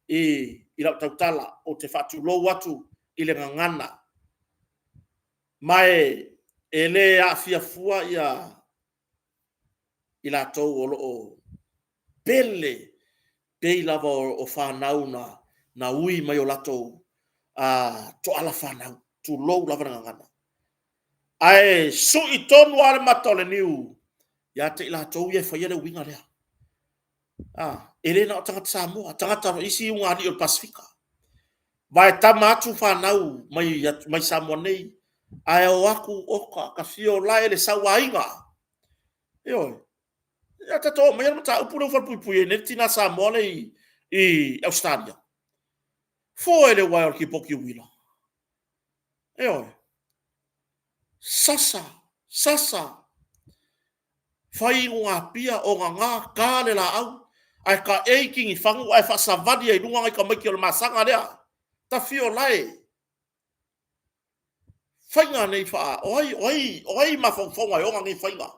i, i lau tautala, ou te faatulou atu i le gagana. Ma e, e le aafia fua ia i latou o lo o pele pei lava o fanau na, na ui mai o latou a, toala fanau, tulou lava le gagana. Ae sui tonu lava le mata o le niu ia te i latou ia e faia le uiga lea. A, e le na o tagata Samoa, tagata isi ulugalii o le Pasefika. Vaetama atu fanau mai, mai Samoa nei, ae o atu oka, tafio lae le sauaina. Ioe. Ia tatou oo mai le mataupu lea ua falepuipui ai nei le tina Samoa lea i, i Ausetalia. Foe le uaea o le tipoti uila. Ioe. Sasa, sasa. Fai inugapia, ogaga, ta le laau, ae taei tinifagu ae faasavali ai i luga nai tamaiti o le masaga lea. Tafio lae. Faiga nei faa, o ai, o ai, o ai mafaufauga e oga nei faiga?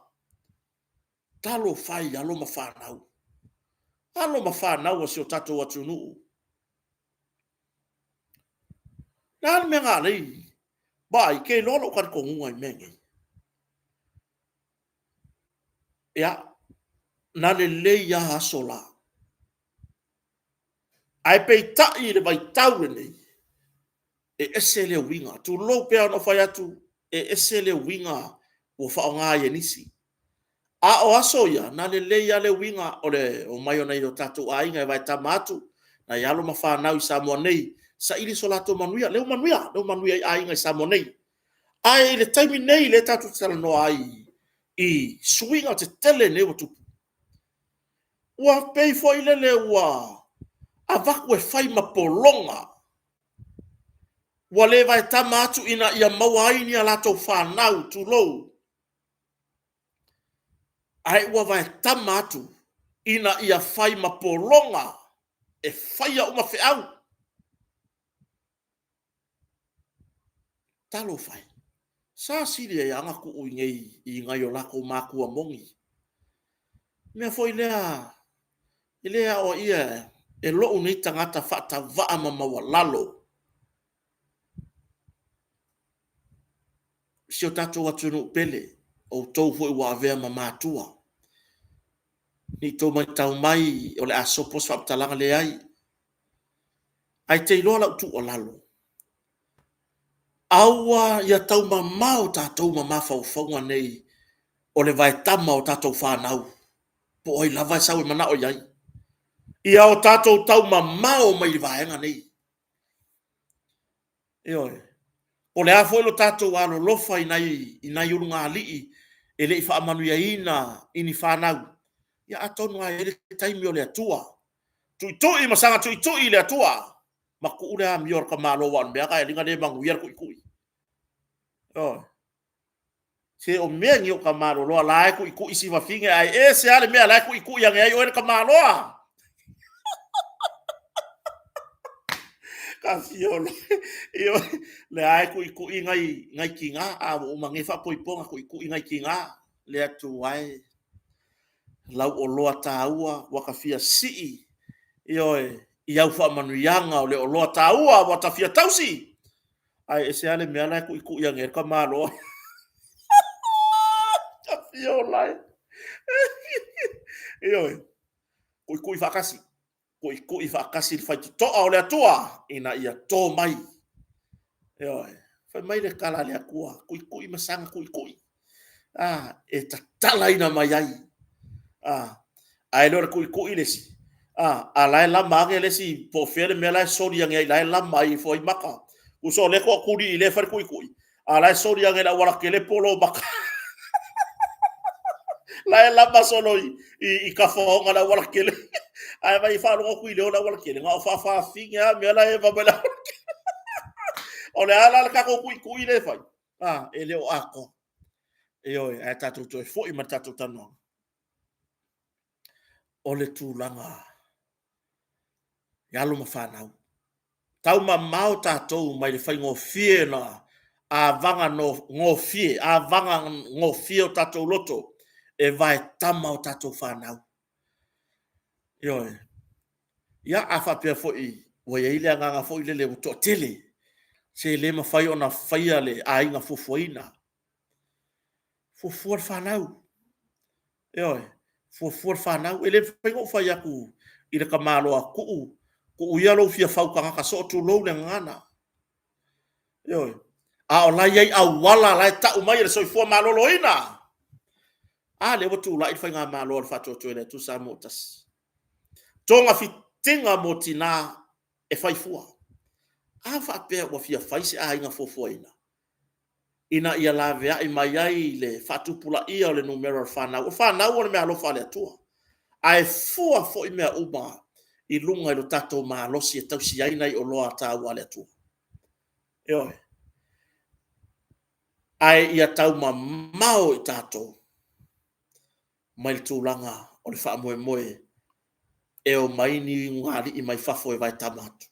Talofa e i alo ma fanau. Alo ma fanau a si o tatou atunuu. Le a le mea na alai? Vaai, ke iloa lou talitonuga i mea nei. Ia, na lelei lava aso la. Ae peitai i le vaitau lenei, e ese le uiga. Tulou pei ona ou fai atu, e ese le uiga ua faaaoga ai e nisi. A o aso ia, na lelei lava le uiga o le omai o nai o tatou aiga e vaetama atu, nai alo ma fanau i Samoa nei, saili so latou manuia. Lea ua manuia, lea ua manuia ai aiga i Samoa nei. Ae i le taimi nei lea tatou te talanoa ai i suiga tetele nei ua tupu, ua pei foi lele ua avatu e fai ma pologa, ua le vaetama atu ina ia maua ai ni a latou fanau, tulou, ae ua vaetama atu ina ia fai ma pologa e faia uma feau. Talofa e, sa sili ai lava ona tuu i inei i nai o latou matua moni. O le mea foi lea e le aoaia e lou nei tagata faatavaa ma maualalo si o tatou atunuu pele, o outou foi ua avea ma matua, ne i tou matau mai o le a sopo se faamatalaga, leai. Ae te iloa lau tuualalo, aua ia taumamao tatou ma mafaufauga nei o le vaetama o tatou fanau, po o ai lava e sau e manao i ai. Ia o tatou taumamao mai le vaega nei. Ioe. O le a foi lo tatou alolofa i nai ulugalii e le i faamanuiaina i ni fanau, ia atonu lava e i ai le taimi o le Atua, tuitui ma saga tuitui i le Atua ma tuu le amio a le tamaloa aua o le mea lena e ala ai ona le manuia le tuitui. Ioe. Se o mea nei o tamaloloa, o la e tuitui si fafine, ae ese lava le mea o la e tuitui ane ai oe le tamaloa. Ioe, lea e tuitui nai, nai tina, a ua uma nei faatoipoga tuitui nai tina, le Atua e, lau oloa taua ua ta fia sii, ioe, i au faamanuiaga o le oloa taua ua ta fia tausi. Ae ese lava le mea la e tuitui ane ai le tamaloa. Ta fia ola e. Ioe, tuitui faatasi. Tuitui faatasi le faitotoa o le Atua ina ia to mai. Ioe, fai mai le tala a le Atua, tuitui ma saga tuitui. A, e tatalaina mai ai. A, ae le o le tuitui le isi. A, a la e lama ane le isi po o fea le mea la e soli ane ai, la e lama ai ifo ai maka. Uso, o lea toatuli i lea e fai le tuitui, a la e soli ane i le aualatele polo maka. La e lama solo i, i, i tafaoga le aualatele. Ae vai faalogo atu i leo le aualatele, na o faafafine lava mea la e eva mai le aualatele. O le a la le tatou tuitui lea e fai? A, e le o atoa. Ioe, ae tatou toe foi ma le tatou talanoaga. O le tulaga i alo ma fanau. Taumamao tatou mai le faigofie na avaga gofie, avaga gofie o tatou loto e vaetama o tatou fanau. Ioe. Ia, a faapea foi ua i ai le agaga foi lele ua toatele, se le mafai ona faia le aiga fuafuaina. Fuafua le fanau. Ioe, fuafua le fanau. E le mafai ona ou fai atu i le tamaloa tuu, tuu ia lou fia fau tagata soo, tulou le gagana. Ioe. A o la e i ai auala la e tau mai e le soifua maloloina. A lea ua tulai le faigamalo a le Faatuatua i le Atua Samoa ua Tasi. Togafitiga mo tina e fai fua. A faapea ua fia fai se aiga fuafuaina ina ia laveai mai ai le faatupulaia o le numera o fanau. O fanau o le meaalofa a le Atua, ae fua foi mea uma i luga i lo tatou malosi e tausi ai nai oloa taua a le Atua. Ioe. Ae ia taumamao i tatou mai le tulaga o le faamoemoe e omai ni ulugalii mai fafo e vaetama atu.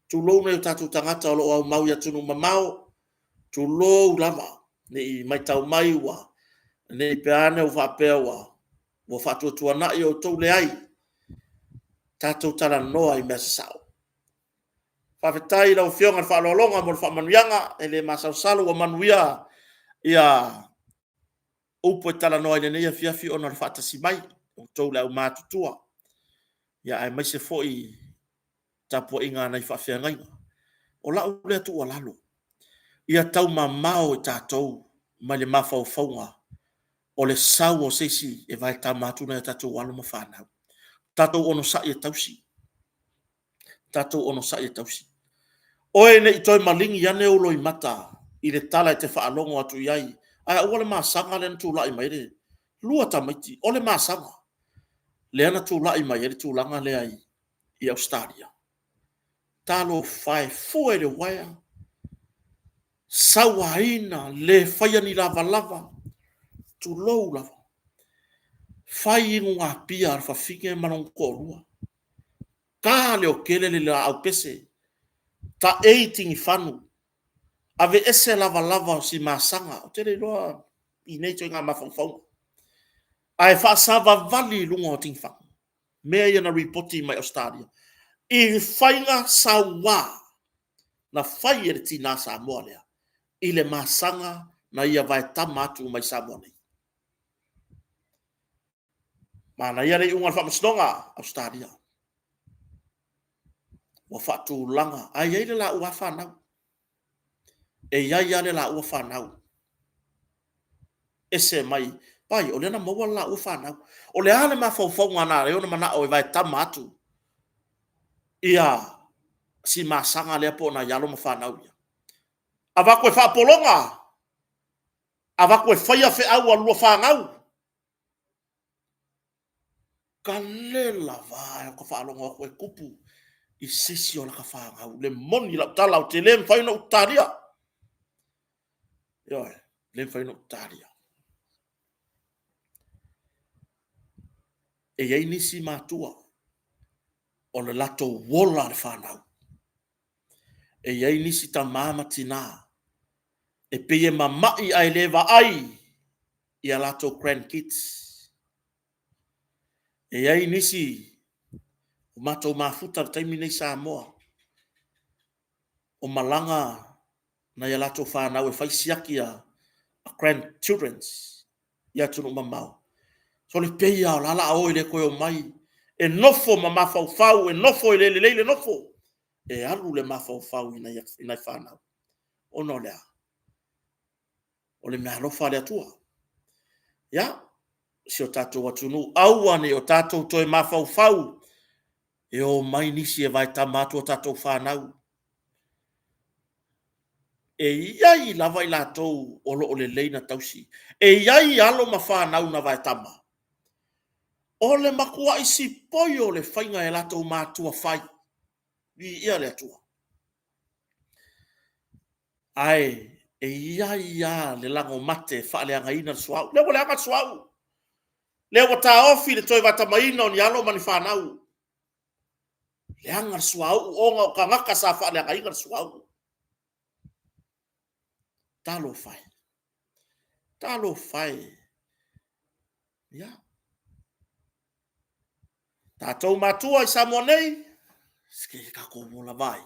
Tulou nai o tatou tagata o lo o aumau i atunuu mamao, Tulou lava, ne i matau mai ua, ne i pea ane ua faapea ua, ua faatuatuanai outou, leai. Tatou talanoa i mea sasao. Faafetai i lau Afioga i le faaaloaloga mo le faamanuiaga, e le masalosalo ua manuia ia upu e talanoa i lenei afiafi ona o le faatasi mai o outou le aumatutua, ia aemaise foi tapuaiga a nai faafeagaiga. O lau lea tuualalo, ia taumamao i tatou mai le mafaufauga o le sau o se isi e vaetama atu nai a tatou alo ma fanau. Tatou onosai e tausi, tatou onosai e tausi. Oe ne i toe maligi ane ou loimata i le tala e te faalogo atu i ai, ae aua le masaga lea na tulai mai ai le 2 tamaiti, o le masaga lea na tulai mai ai le tulaga lea i Ausetalia. Talofa e, fue le uaea, sauaina, le faia ni lavalava, tulou lava, fai inugapia a le fafine ma lona toalua, ta leotele le laau pese, taei tigifanua, aveese lavalava o si masaga. Ou te le iloa i nei ituaiga mafaufauga, ae faasavavali i luga o tigifagu, mea ia na lipoti mai Ausetalia, i faiga saua na fai e le tina Samoa lea i le masaga na ia vaetama atu mai Samoa nei. Manaia le iuga o le faamasinoga a Ausetalia, ua faatulaga, ae i ai le laua fanau, e i ai lava le laua fanau, ese mai, vaai o lea na maua le laua fanau. O le a le mafaufauga na ala ai ona manao e vaetama atu ia si masaga lea po o nai alo ma fanau ia? Avatu e faapologa? Avatu e faia feau a lua fanau? Talela va ou te faalogo atu e tupu i se isi o lata fanau. Le moni lau tala, ou te le mafai ona ou talia. Ioe, e le mafai ona ou talia. E i ai nisi matua o le latou ola le fanau. E i ai nisi tama ma tina e pei e mamai ae le vaai i a latou grandkids. E i ai nisi ua matou mafuta i le taimi lenei i Samoa, o malaga nai a latou fanau e fai siaki a grandchildren i atunuu mamao. Sole, pei lava o la o le a o e le toe o mai. E nofo ma mafaufau, e nofo e le lelei le nofo, e alu le mafaufau i nai fanau. Ona o le a? O le meaalofa a le Atua. Ia, si o tatou atunuu, aua ne i o tatou toe mafaufau e o mai nisi e vaetama atu a tatou fanau. E i ai lava i latou o lo o lelei ona tausi. E i ai alo ma fanau na vaetama, o le matuai sipoi o le faiga e latou matua fai. Viia le Atua. Ae e i ai lava le lago mate e faaleagaina le suauu. O lea ua leaga le suauu, lea ua taofi le toe vaetamaina o ni alo ma ni fanau. Leaga le suauu ona o tagata sa faaleagaina le suauu. Talofa e, talofa e. Ia, tatou matua i Samoa nei, se tatou o lava e,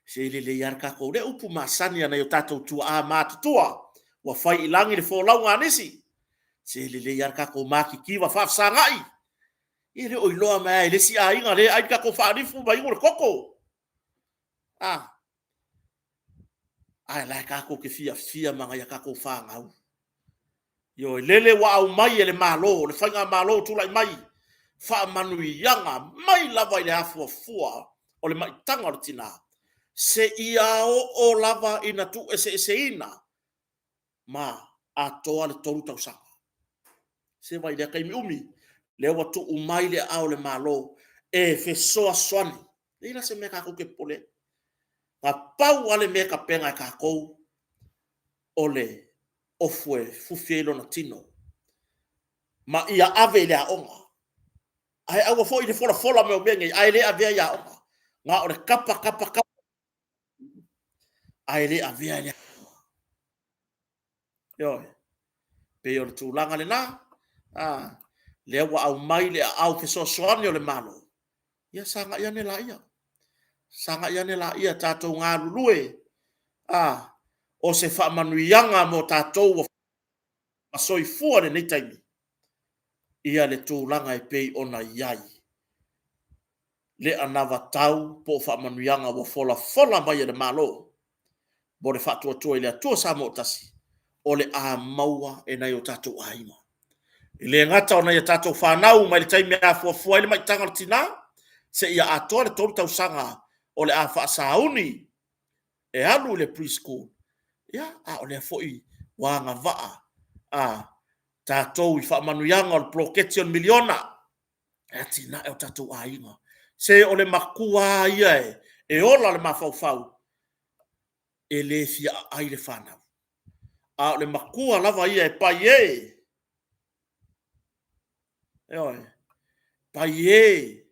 se lelei lava le tatou, le upu masani a nai o tatou tuaa matutua ua fai i lagi le folauga a nisi, se lelei lava le tatou matitiva faafesagai. E le o iloa mai lava e le isi aiga lea e ai le tatou faalifu ma inu le koko. A, ae o la e tatou te fiafia ma nai a tatou fanau. Ioe, lele ua aumai e le Malo, le Faigamalo ua tulai mai, faamanuiaga mai lava i le afuafua o le maitaga o le tina, seia oo lava ina tuueseeseina ma atoa le 3 tausaga. Se vaai i lea taimi umi, lea ua tuu mai i aao o le Malo e fesoasoani. E leai la se mea tatou te popole ai. Na pau lava le mea e tapena e tatou, o le ofu e fufi ai lona tino ma ia ave i le aoga. Ae aua foi le folafola mai o mea nei ae le avea i aoga. Na o le tapa tapa tapa, ae le avea i le aoga. Ioe. Pei o le tulaga lena, a, lea ua aumai le aao fesoasoani o le Malo, ia sagai ane laia, sagai ane laia tatou galulue, a, o se faamanuiaga mo tatou ua soifua i lenei taimi, ia le tulaga e pei ona i ai le anavatau po o faamanuiaga ua folafola mai e le Malo mo le Faatuatua i le Atua Samoa ua Tasi, o le a maua e nai o tatou aiga. E le gata o nai a tatou fanau mai le taimi e afuafua ai le maitaga o le tina seia atoa le 3 tausaga o le a faasauni e alu i le pre-school, ia, a o lea foi ua agavaa tatou i faamanuiaga o le poloketi o le miliona e atinae o tatou aiga. Se o le matua lava ia e ola le mafaufau, e le fia aai le fanau, a o le matua lava ia e pai e, ioe, pai e,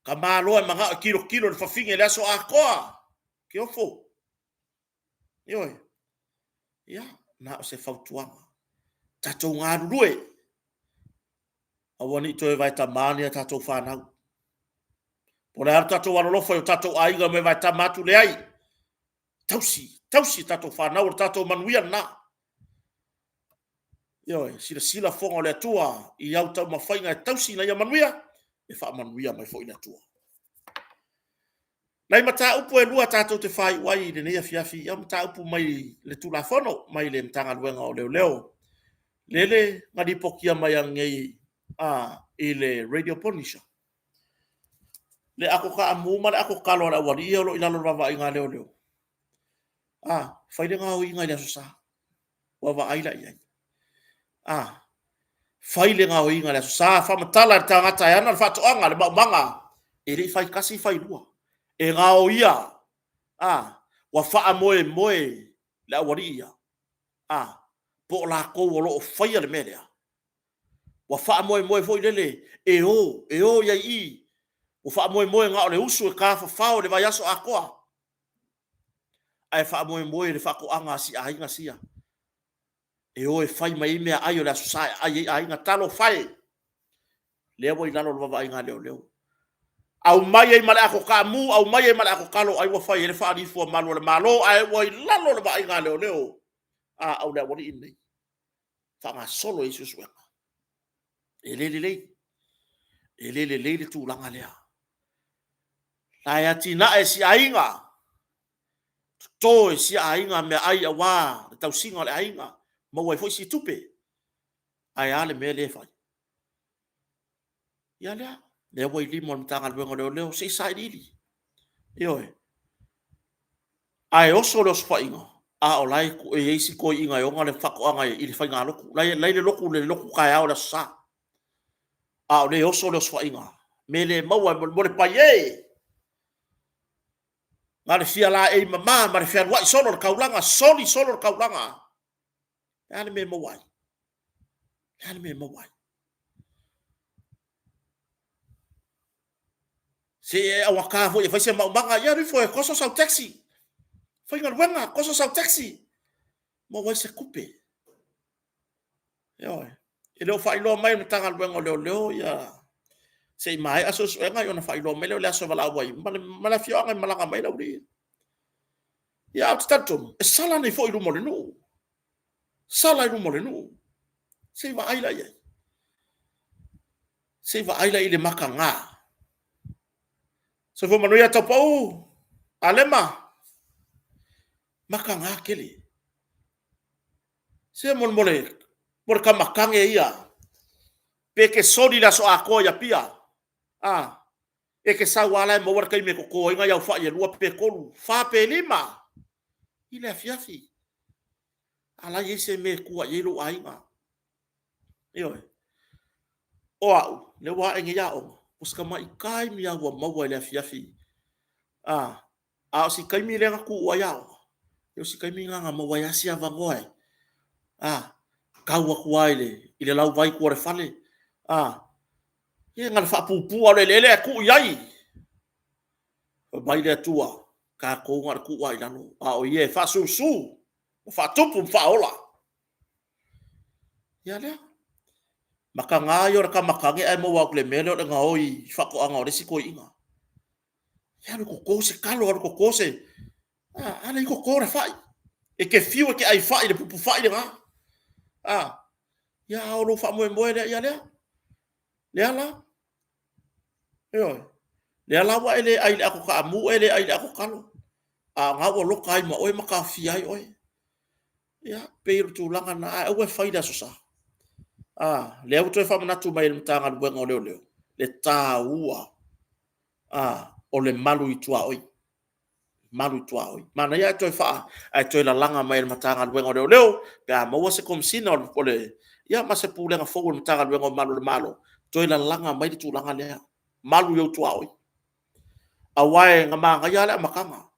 tamaloa e manao e tilotilo i le fafine i le aso atoa, ou te ofo. Ioe. Ia, na o se fautuaga, tatou galulue, aua ne i toe vaetama ni a tatou fanau. Po o le a le tatou alolofa i o tatou aiga e omai e vaetama atu, leai. Tausi, tausi a tatou fanau, o le tatou manuia lena. Ioe, silasila fofoga o le Atua i au taumafaiga e tausi ina ia manuia, e faamanuia mai foi le Atua. Nai mataupu e lua tatou te faaiu ai i lenei afiafi, o mataupu mai le Tulafono, mai le Matagaluega o Leoleo, lele na lipotia mai ananei i le Radio Polynesia, le ato taamu ma le ato talo a le aualii ia o lo o i lalo o le vaavaaiga a leoleo. Fai le gaoioiga i le Aso Sa, ua vaai la i ai. A, fai le gaoioiga i le Aso Sa, faamatala e le tagata e ana le faatoaga le maumaga, e le i fai tasi fai lua, e gaoia. A, ua faamoemoe le aualii ia, a, po o latou o lo o faia le mea lea. Ua faamoemoe foi lele e o, e o i ai i i, ua faamoemoe na o le usu e tafafao i le vaiaso atoa, ae faamoemoe i le faatoaga a si aiga sia e o e fai mai ai meaai o le Aso Sa e aai ai aiga. Talofa e! Lea ua i lalo o le vaavaaiga a leoleo. Aumai ai ma le ato taamu, aumai ai ma le ato talo, ai ua fai ai le faalifuamalu a le Malo, ae ua i lalo o le vaaiga a leoleo a au le aualii nei, faagasolo ai suesuega. E le lelei, e le lelei le tulaga lea. La e atinae e si aiga, toto e sia aiga meaai aua le tausiga o le aiga, maua ai foi si tupe. Ae a le mea lea e fai? Ia lea, lea ua i lima o le Matagaluega o Leoleo, se i sailiili. Ioe. Ae oso le osofaiga, a o la e i ai si toeaina e ona le faatoaga i le faigalotu, la e i le lotu i le lotu taeao i le Aso Sa, a o lea e oso le osofaiga, mea le maua e molemole pai e! Na o le fia laei mama ma le fealuai solo i le taulaga, soli solo le taulaga. O le a le mea e maua ai? O le a le mea e maua ai? Se i e augata foi e fai se maumaga, ia alu ifo e toso sau taxi, faigaluega, toso sau taxi, maua ai se tupe. Ioe. E le o faailoa mai e le Matagaluega o Leoleo ia se i maea suesuega ona faailoa mai lea o le aso e valaau ai ma le afioaga e malaga mai ai le aualii ia. Ia ae ou te talitonu, e sala nei foi i luma o le nuu. Sala i luma o le nuu. Se i vaai la i ai. Se i vaai la i le mataga. Soifua manuia Taupou, Alema. Mataga tele. Se molemole, mo le tama tane ia, pe e te soli le aso atoa i Apia, a, e te sau lava la e maua le taimi e toto ai nai au fai e 2 pe 3, 4 pe 5 i le afiafi. A la e i ai se mea e tua i ai lou aiga. Ioe. O au, lea ua ae nei aoga, o si tamai taimi lava ua maua i le afiafi, a, a o si taimi lea na tuua ai aoga, o si taimi lena na maua ai lava si avanoa e, a, tau atu lava i le lauvai i tua o le fale, a, ia na o le faapupu lava o le eleele ae tuu i ai. Fai mai le Atua, Tatou na o le tuu lava i lalo, a o ia e faasusu ma faatupu ma faaola. Ia lea. Mataga ia o le tama tane ae maua atu i le mea lea o le gaoi i faatoaga o le isi toeaina. Ia alu e toto se talo, alu e toto se... A, a lea e toto le fai. E te fiu e te ai fai i le pupu fai lena. A, ia a o lou faamoemoe lea ia lea. Lea la. Ioe. Lea la ua e le ai i le ato taamu e le ai i le ato talo, a o lena ua loka ai ma oe ma taofia ai oe. Ia, pei o le tulaga lena, ae aua e fai i le Aso Sa. A, lea ua toe faamanatu mai e le Matagaluega o Leoleo le taua o le malu i tuaoi, malu i tuaoi. Manaia ae toe lalaga mai e le Matagaluega o Leoleo pe a maua se Komesina o le... ia ma se Pulega fou o le Matagaluega o Malu o le Malo, toe lalaga mai le tulaga lea, malu i ou tuaoi. Aua na manaia lava le amataga,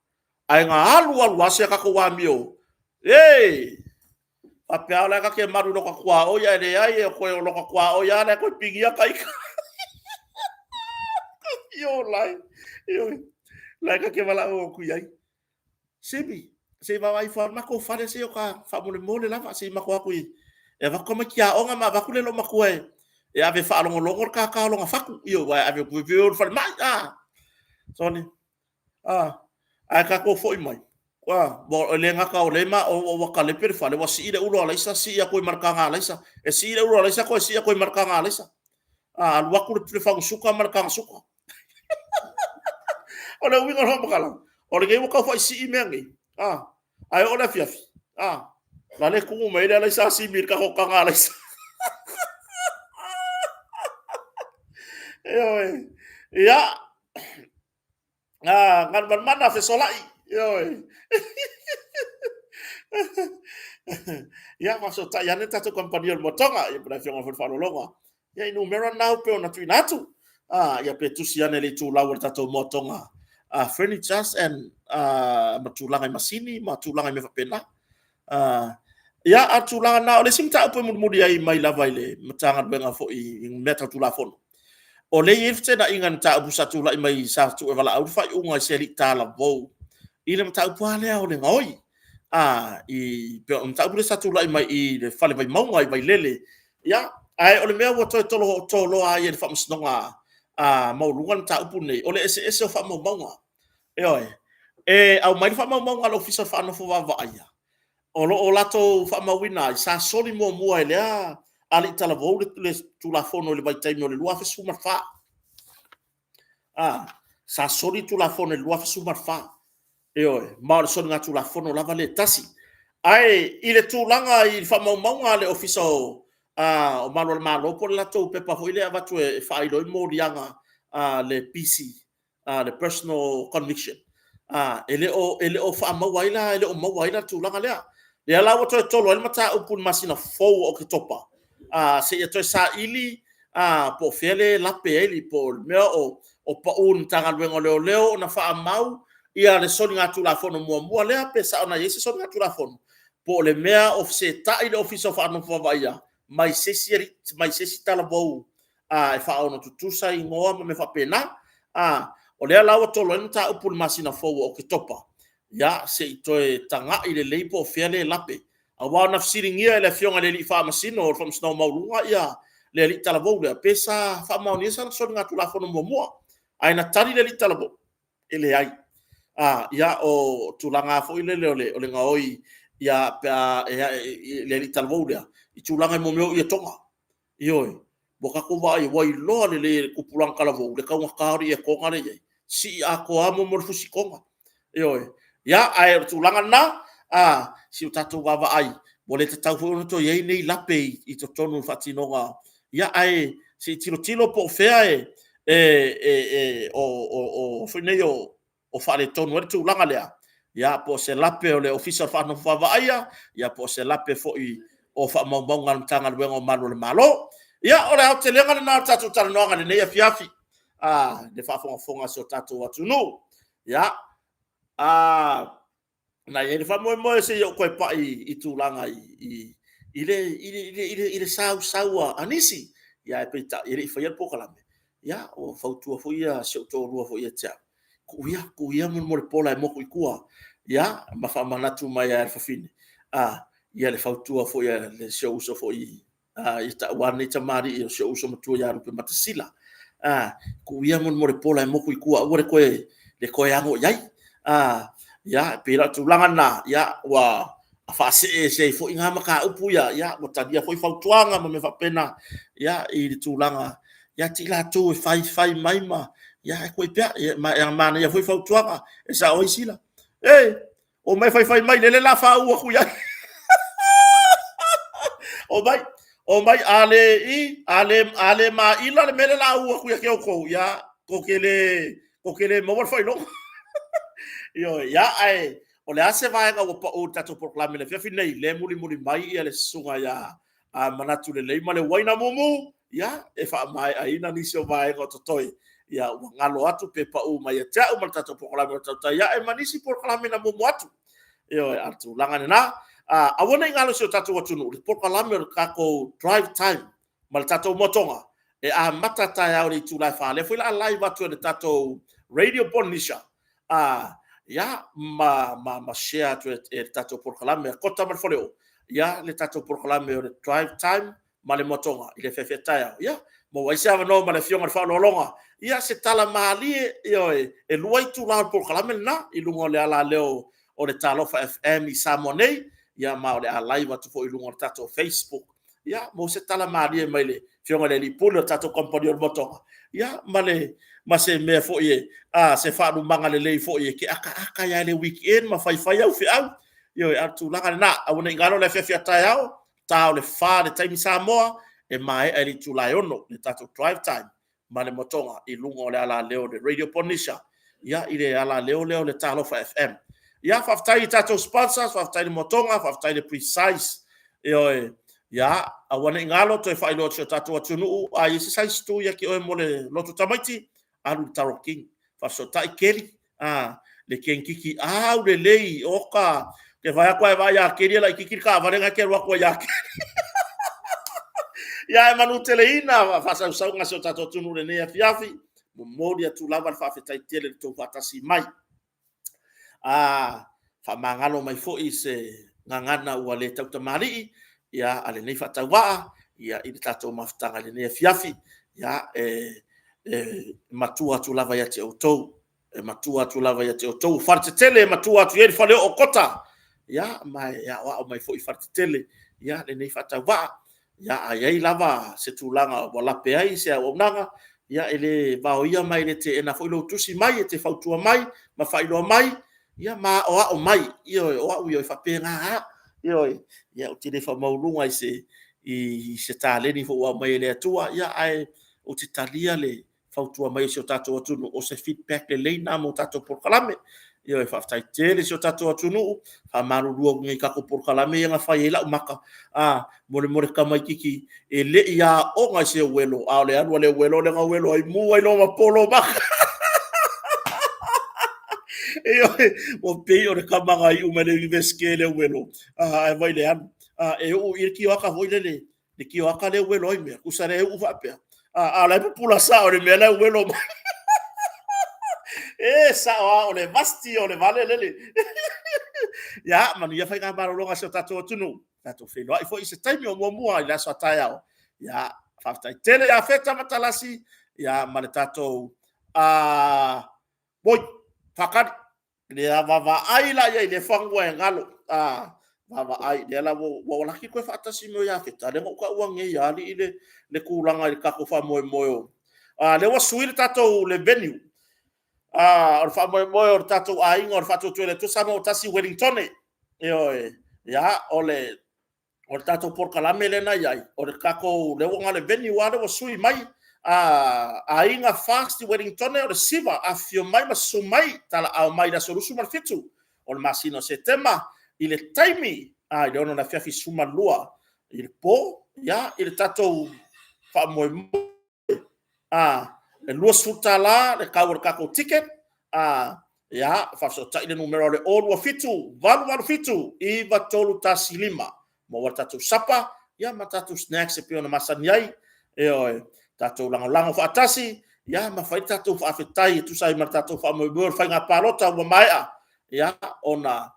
ae na alu alu lava si a tatou amio, e! Faapea lava o la ta te malu i lota tuaoi, ae leai o lota tuaoi lava la e toe pinia ita. Ioe, o la ta te valaau atu i ai, Simi, se i vaavaai ifo lava i le matou fale se i faamolemole lava, se i matou o atu e avatu tamaiti aoga ma avatu le loomatua e ave e faalogologo le tata o lona fatu, aua e ave atu e o i le falemai. Sole, a tatou foi mai, e le gata o lea ua talepe le fale, ua sii le ulu alaisa sii atu ai ma le taga alaisa. E sii le ulu alaisa toe sii atu ai ma le taga alaisa. Alu atu le fagu suka ma le taga suka. O le uiga o le faamatalaga, o lenei ua tau faisii mea nei, ae oo i le afiafi, o la e tumu mai ai le alaisa a Simi i le tatou taga alaisa. Ioe. Ia, Galumalemana Fesolai, ioe. Ia faafesootai ane le tatou kamupani o le Moatoga po o le afioga foi i le Faaaloaloga i numera na e pei ona tuuina atu. Ia pe tusi ane i le itulau o le tatou Moatoga Furnitures and ma tulaga i masini ma tulaga i mea faapena. Ia, a o le tulaga lena. O le isi mataupu e mulimuli ai mai lava i le Matagaluega foi i mea tau Tulafono, o lea e i ai le feteenaiga i le mataupu sa tulai mai sa tuu e valaau le faaiuga i se alii talavou i le mataupu lava lea o le gaoi. E pei o le mataupu lea sa tulai mai i le Fale Vaimauga i Vailele. Ia, ae o le mea ua toe toloa ai e le Faamasinoga Maualuga le mataupu lenei, o le eseese o faamaumauga. Ioe. E aumai le faamaumauga a le Ofisa Faanofo Vaavaaia, o lo o latou faamauina ai, sa soli muamua e lea alii talavou le Tulafono i le vaitaimi o le 2014. Sa soli le Tulafono i le 2014. Ioe. Ma o le soligatulafono lava lea e tasi. Ae i le tulaga i faamaumauga a le Ofisa o Malu o le Malo po o le latou pepa foi lea e avatu e faailo ai moliaga a le PC, le personal conviction, e le o faamaua ai la, e le o maua ai la le tulaga lea. Lea la ua toe tolo ai le mataupu i le masina fou o Oketopa, seia toe saili po o fea lea e lape ai, po o le mea o pau i le Matagaluega o Leoleo ona faamau le soligatulafono muamua lea pe sao na i ai se soligatulafono, po o le mea o fesetai le Ofisa o Faanofo Vaavaaia mai se isi talavou e faaono tutusa igoa ma mea faapena. O lea la ua tolo ai le mataupu i le masina fou o Oketopa, se i toe tagai lelei po o fea lea e lape. Aua na fesiligia e le Afioga i le Faamasino o le Faamasinoga Maualuga le alii talavou lea, pe sa faamaonia sana soligatulafono muamua. Ae na tali le alii talavou, e leai. Ia, o tulaga lava foi lele o le gaoi i le alii talavou lea, i tulaga i mea o ietoga. Ioe. Ua tatou vaai, ua iloa lelei e le tupulaga talavou le taugata o le ietoga lea e i ai, sii atoa lava le fusitoga. Ioe. Ia, ae o le tulaga lena, se i o tatou vaavaai, ua le tatau foi ona toe i ai nei lape i totonu o le faatinoga. Ia ae se i tilotilo po o fea o faaletonu ai le tulaga lea, ia po o se lape o le Ofisa o Faanofo Vaavaaia, ia po o se lape foi o faamaumauga a le Matagaluega o Malu o le Malo. Ia, o le aotelega lena o le tatou talanoaga i lenei afiafi i le faafogafoga a si o tatou atunuu. Ia, na i ai le faamoemoe se i ou toe pai i tulaga i le sausau a nisi, ae peitai e le i faia le polokalame. Ia, ua fautua foi si ou toalua foi ia te au, Tuu ia, tuu ia mo le pola e motu i tua. Ia, ma faamanatu mai e le fafine, a, ia le fautua foi a le si ou uso foi i taua nei tamalii o si ou uso matua ia Lupematasila. A, tuu ia mo le pola e motu i tua, aua le toe ano i ai. A, ia, pei la o tulaga na, ia, ua faasee ese ai foi na mataupu ia, ia, ua talia foi fautuaga ma mea faapena, ia, i le tulaga ia te i latou e faifai mai ma, ia, ae tuu ai pea, e manaia foi fautuaga. E sao ai Sila? E, omai faifai mai, lele o le a faauu atu i ai. Omai, omai, a le i, a le maila le mea lea o le a uu atu ia te outou, ia, tou te le maua le faailoga. Ioe, ia, ae o le a se vaega ua pau i le tatou polokalame i le afiafi lenei? Lea e mulimuli mai le susuga ia Manatu Lelei ma le Uaina Mumu, ia, e faamaeaina nisi o vaega o totoe, ia, ua galo atu pe pau mai ia te au ma le tatou polokalame o Tautai Ae ma nisi polokalame na muamua atu. Ioe, a o le tulaga lena. Aua ne i galo i si o tatou atunuu le polokalame o le tatou drive time ma le tatou motoga e amata taeao i le itula e 4. Lea foi o le a live atu e le tatou Radio Polynesia, ia, ma share atu e le tatou polokalame a Kota ma le Faleoo, ia, le tatou polokalame o le drive time ma le motoga i le afiafi a taeao. Ia, maua ai se avanoa ma le Afioga i le Faaaloaloga, ia, se tala malie, ioe, e 2 itula o le polokalame lena i luga o le alaleo o le Talofa FM i Samoa nei, ia, ma o le a live atu foi i luga o le tatou Facebook. Ia, maua se tala malie mai le Afioga i le Alii Pule o le tatou Kamupani o le Motoga, ia, ma le, ma se mea foi e, a, se faalumaga lelei foi e te akaaka ai lava i le weekend ma faifai au feau. Ioe, a o le tulaga lena. Aua ne i galo le afiafi a taeao, ta o le 4 i le taimi Samoa, e maea i le itula e 6 le tatou drive time ma le motoga i luga o le alaleo o le Radio Polynesia, ia, i le alaleo lea o le Talofa FM. Ia, faafetai i tatou sponsors, faafetai i le motoga, faafetai i le Precise, ioe, ia, aua ne i galo toe faailoa atu i si o tatou atunuu, a i ai se size tu ia te oe mo le loto tamaiti, alu i le Taro King, faafesootai Keli, a, le kenekiki aulelei, oka, ke vaai atu a e vaai ia Keli e laitiiti le taavale na e te alu atu ai ia Keli. Ia e manuteleina faasausauga a si o tatou atunuu i lenei afiafi, momoli atu lava le faafetai tele i le tou faatasi mai. A faamagalo mai foi se gagana ua le tautamalii ia a lenei faatauvaa ia i le tatou mafutaga i lenei afiafi. Ia e matua atu lava ia te outou, e matua atu lava ia te outou. O Faletetele e matua atu i ai le faleoo o Kota, ia, ma e aoao mai foi i Faletetele, ia, lenei faatauvaa. Ia, a i ai lava se tulaga ua lape ai se auaunaga, ia, e le vaoia ma e le teena foi lou tusi mai e te fautua mai ma faailoa mai, ia, ma aoao mai. Ioe, o au ia, e faapena lava. Ioe, ia, ou te le faamaualuga i se taleni foi ua aumai e le Atua, ia, ae ou te talia le fautua mai o si o tatou atunuu, o se feedback lelei lena mo tatou polokalame. Ioe, faafetai tele i si o tatou atunuu, faamalulu atu nei i tatou polokalame ia na fai ai lau maka, a, molemole tamaitiiti e le i aoga i se uelo, a o le alu a le uelo lea na uelo ai, mu ai loa ma polo maka. Ioe, ua pei o le tama na iu mai le Iunivesite le uelo, ae vai le alu. E uu i le tioata foi lele, le tioata lea uelo ai mea, tusa lea e uu faapea, a o la e pupula sao i le mea la e uelo mai. E sao lava, o le masti o le vale lele. Ia, manuia faigamalologa a si o tatou atunuu. Tatou feiloai foi i se taimi o muamua i le aso a taeao. Ia, faafetai tele ia Feta Matalasi, ia, ma le tatou moi, faatali. Le vaavaai la i ai le fanua e galo. A, vaavaai, lea la ua laki toe faatasi mai o Iafeta, lea na ou taua nei ia alii le tulaga i le tatou faamoemoe o. A, lea ua sui le tatou le venue. A, o le faamoemoe o le tatou aiga o le Faatuatua i le Atua Samoa ua Tasi i Ueligitone. Ioe, ia, o le o le tatou polokalame lea na i ai, o le tatou, lea ua na o le venue lava lea ua sui mai, a, Aiga FAST i Wellingtone, o le Siva, afifio mai ma susu mai, talaau mai i le aso 27 o le masina o Setema, i le taimi, a, i le 6 i le afiafi 12 i le po, ia, i le tatou faamoemoe, a, e $20 le tau o le tatou ticket, a, ia, faafesootai le numera o le 027 887 9315. Maua le tatou sapa, ia, ma tatou snacks e pei ona masani ai. Ioe, tatou lagolago faatasi, Ia, ma fai le tatou faafetai e tusa ai ma le tatou faamoemoe o le faiga palota ua maea, ia, ona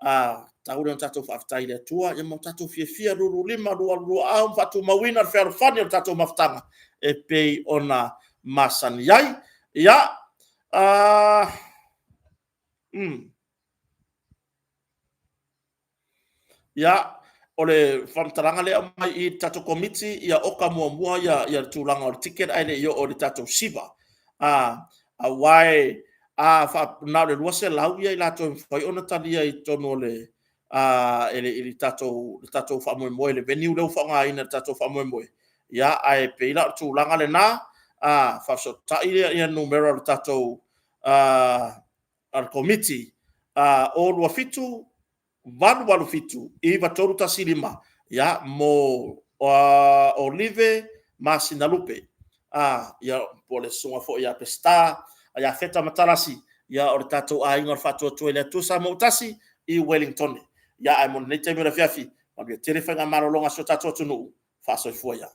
tatau lea ona tatou faafetai i le Atua mo tatou fiafia lululima, lualualuaau ma faatumauina le fealofani o le tatou mafutaga e pei ona masani ai. Ia, Ia, o le faamatalaga lea e aumai i le tatou Komiti, ia oka muamua le tulaga o le ticket ae le i oo i le tatou SIBA. Aua na o le 200 i latou e mafai ona talia i totonu o le tatou faamoemoe i le venue lea ua faaaogaina i le tatou faamoemoe. Ia, ae pei la o le tulaga lena, faafesootai le numera o le tatou Komiti, 027 887 9315 mo Olive Masinalupe, po o le susuga foi ia Peseta ia Feta Matalasi, o le tatou aiga o le Faatuatua i le Atua Samoa ua Tasi i Ueligitone. Ae mo lenei taimi o le afiafi, manuia tele faiga malologa a si o tatou atunuu. Faasoifua ia.